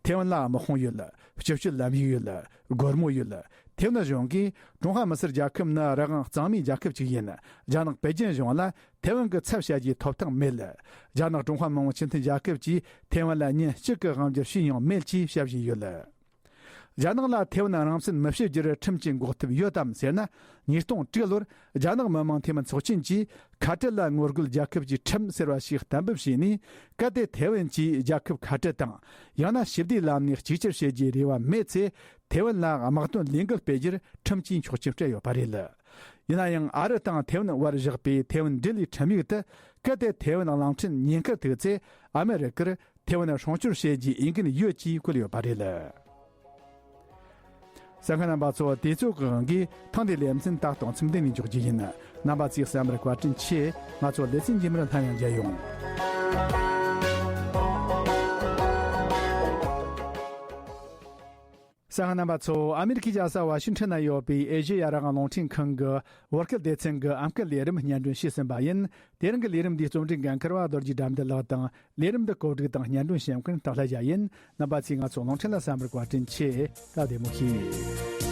ཐེ་ཝན་ལ་དམག་དཔུང་ཡོད། སྤྱི་སྤྱོད་ལམ་ཡིག་ཡོད། སྒོར་མོ་ཡོད། ཐེ་ཝན་གཞུང་གིས་ཀྲུང་ཧྭ་མི་སེར་རྒྱལ་ཁབ་ནི་རང་དབང་གཙང་མའི་རྒྱལ་ཁབ་ཅིག་ཡིན། རྒྱ་ནག་པེ་ཅིན་གཞུང་ལ་ཐེ་ཝན་གྱི་ཚབ་བྱ་རྒྱུའི་ཐོབ་ཐང་མེད། རྒྱ་ནག་ཀྲུང་ཧྭ་མི་དམངས་སྤྱི་མཐུན་རྒྱལ་ཁབ་ཀྱིས་ཐེ་ཝན་ལ་ཉིན་གཅིག་གི་དབང་སྒྱུར་བྱས་མྱོང་མེད་ཅེས་བཤད་བཞིན་ཡོད། རྒྱ་ནག་ལ་ཐེ་ཝན་རང་བཙན་མི་བྱེད་རྒྱུར་ཁྲིམས་ཀྱི་འགོག་ཐབས་ཡོད་དམ་ཟེར་ན། ཉིས་སྟོང་དྲུག་ལོར་རྒྱ་ནག་མི་དམངས་འཐུས་མི་ཚོགས་ཆེན་གྱིས་ཁ་བྲལ་ལ་ངོ་རྒོལ་རྒྱལ་ཁབ་ཀྱི་ཁྲིམས་ཟེར་བ་ཞིག་གཏན་འབེབས་བྱས་ནས། གལ་ཏེ་ཐེ་ཝན་གྱིས་རྒྱལ་ཁབ་ཁ་བྲལ་དང་། ཡང་ན་ཞི་བདེའི་ལམ་ནས་གཅིག་གྱུར་བྱེད་རྒྱུའི་རེ་བ་མེད་ཚེ། ཐེ་ཝན་ལ་དམག་དོན་ལས་འགུལ་སྤེལ་རྒྱུར་ཁྲིམས་ཀྱིས་ཆོག་མཆན་སྤྲད་ཡོད་པ་རེད། ཡིན་ན་ཡང་ཨ་རི་དང་ཐེ་ཝན་བར་བཞག་པའི་ཐེ་ཝན་འབྲེལ་བའི་ཁྲིམས་ཡིག་ཏུ། གལ་ཏེ་ཐེ་ཝན་གླིང་ཕྲན་ཉེན་ཁར་ཐུག་ཚེ། ཨ་མེ་རི་ཀར་ཐེ་ཝན་སྲུང་སྐྱོབ་བྱེད་རྒྱུའི་འོས་འགན་ཡོད་ཅེས་བཀོད་ཡོད་པ་རེད། གསན་མཁན་རྣམ་པ་ཚོ། དུས་ཚོད་ཀྱི་དབང་གིས་ཐེངས་འདིའི་ལེ་ཚན་ད་གཏོང་མཚམས་འདི་ནས་འཇོག་རྒྱུ་ཡིན། རྣམ་པ་ཚོས་གསན་པར་བཀའ་དྲིན་ཆེ། ང་ཚོ་ལེ་ཚན་རྗེས་མར་སླར་ཡང་མཇལ་ཡོང་། གསན་མཁན་རྣམ་པ་ཚོ། ཨ་མེ་རི་ཁའི་རྒྱལ་ས་ཝ་ཤིང་ཊོན་ན་ཡོད་པའི་ཨེ་ཤེ་ཡ་རང་དབང་རླུང་འཕྲིན་ཁང་གི་བོད་སྐད་སྡེ་ཚན་གྱི་ཨམ་སྐད་ལས་རིམ་སྙན་སྒྲོན་ཞུས་ཟིན་པ་ཡིན། དེ་རིང་གི་ལས་རིམ་འདིའི་རྩོམ་སྒྲིག་འགན་འཁུར་བ་རྡོ་རྗེ་དགྲ་འདུལ་ལགས་དང་། ལས་རིམ་འདི་གོ་སྒྲིག་དང་སྙན་སྒྲོན་ཞུ་མཁན་སྟག་ལྷ་རྒྱལ་ཡིན། རྣམ་པ་ཚོས་ང་ཚོ་རླུང་འཕྲིན་ལ་གསན་པར་བཀའ་དྲིན་ཆེ། སྐབས་བདེ་མོ་བྱོས།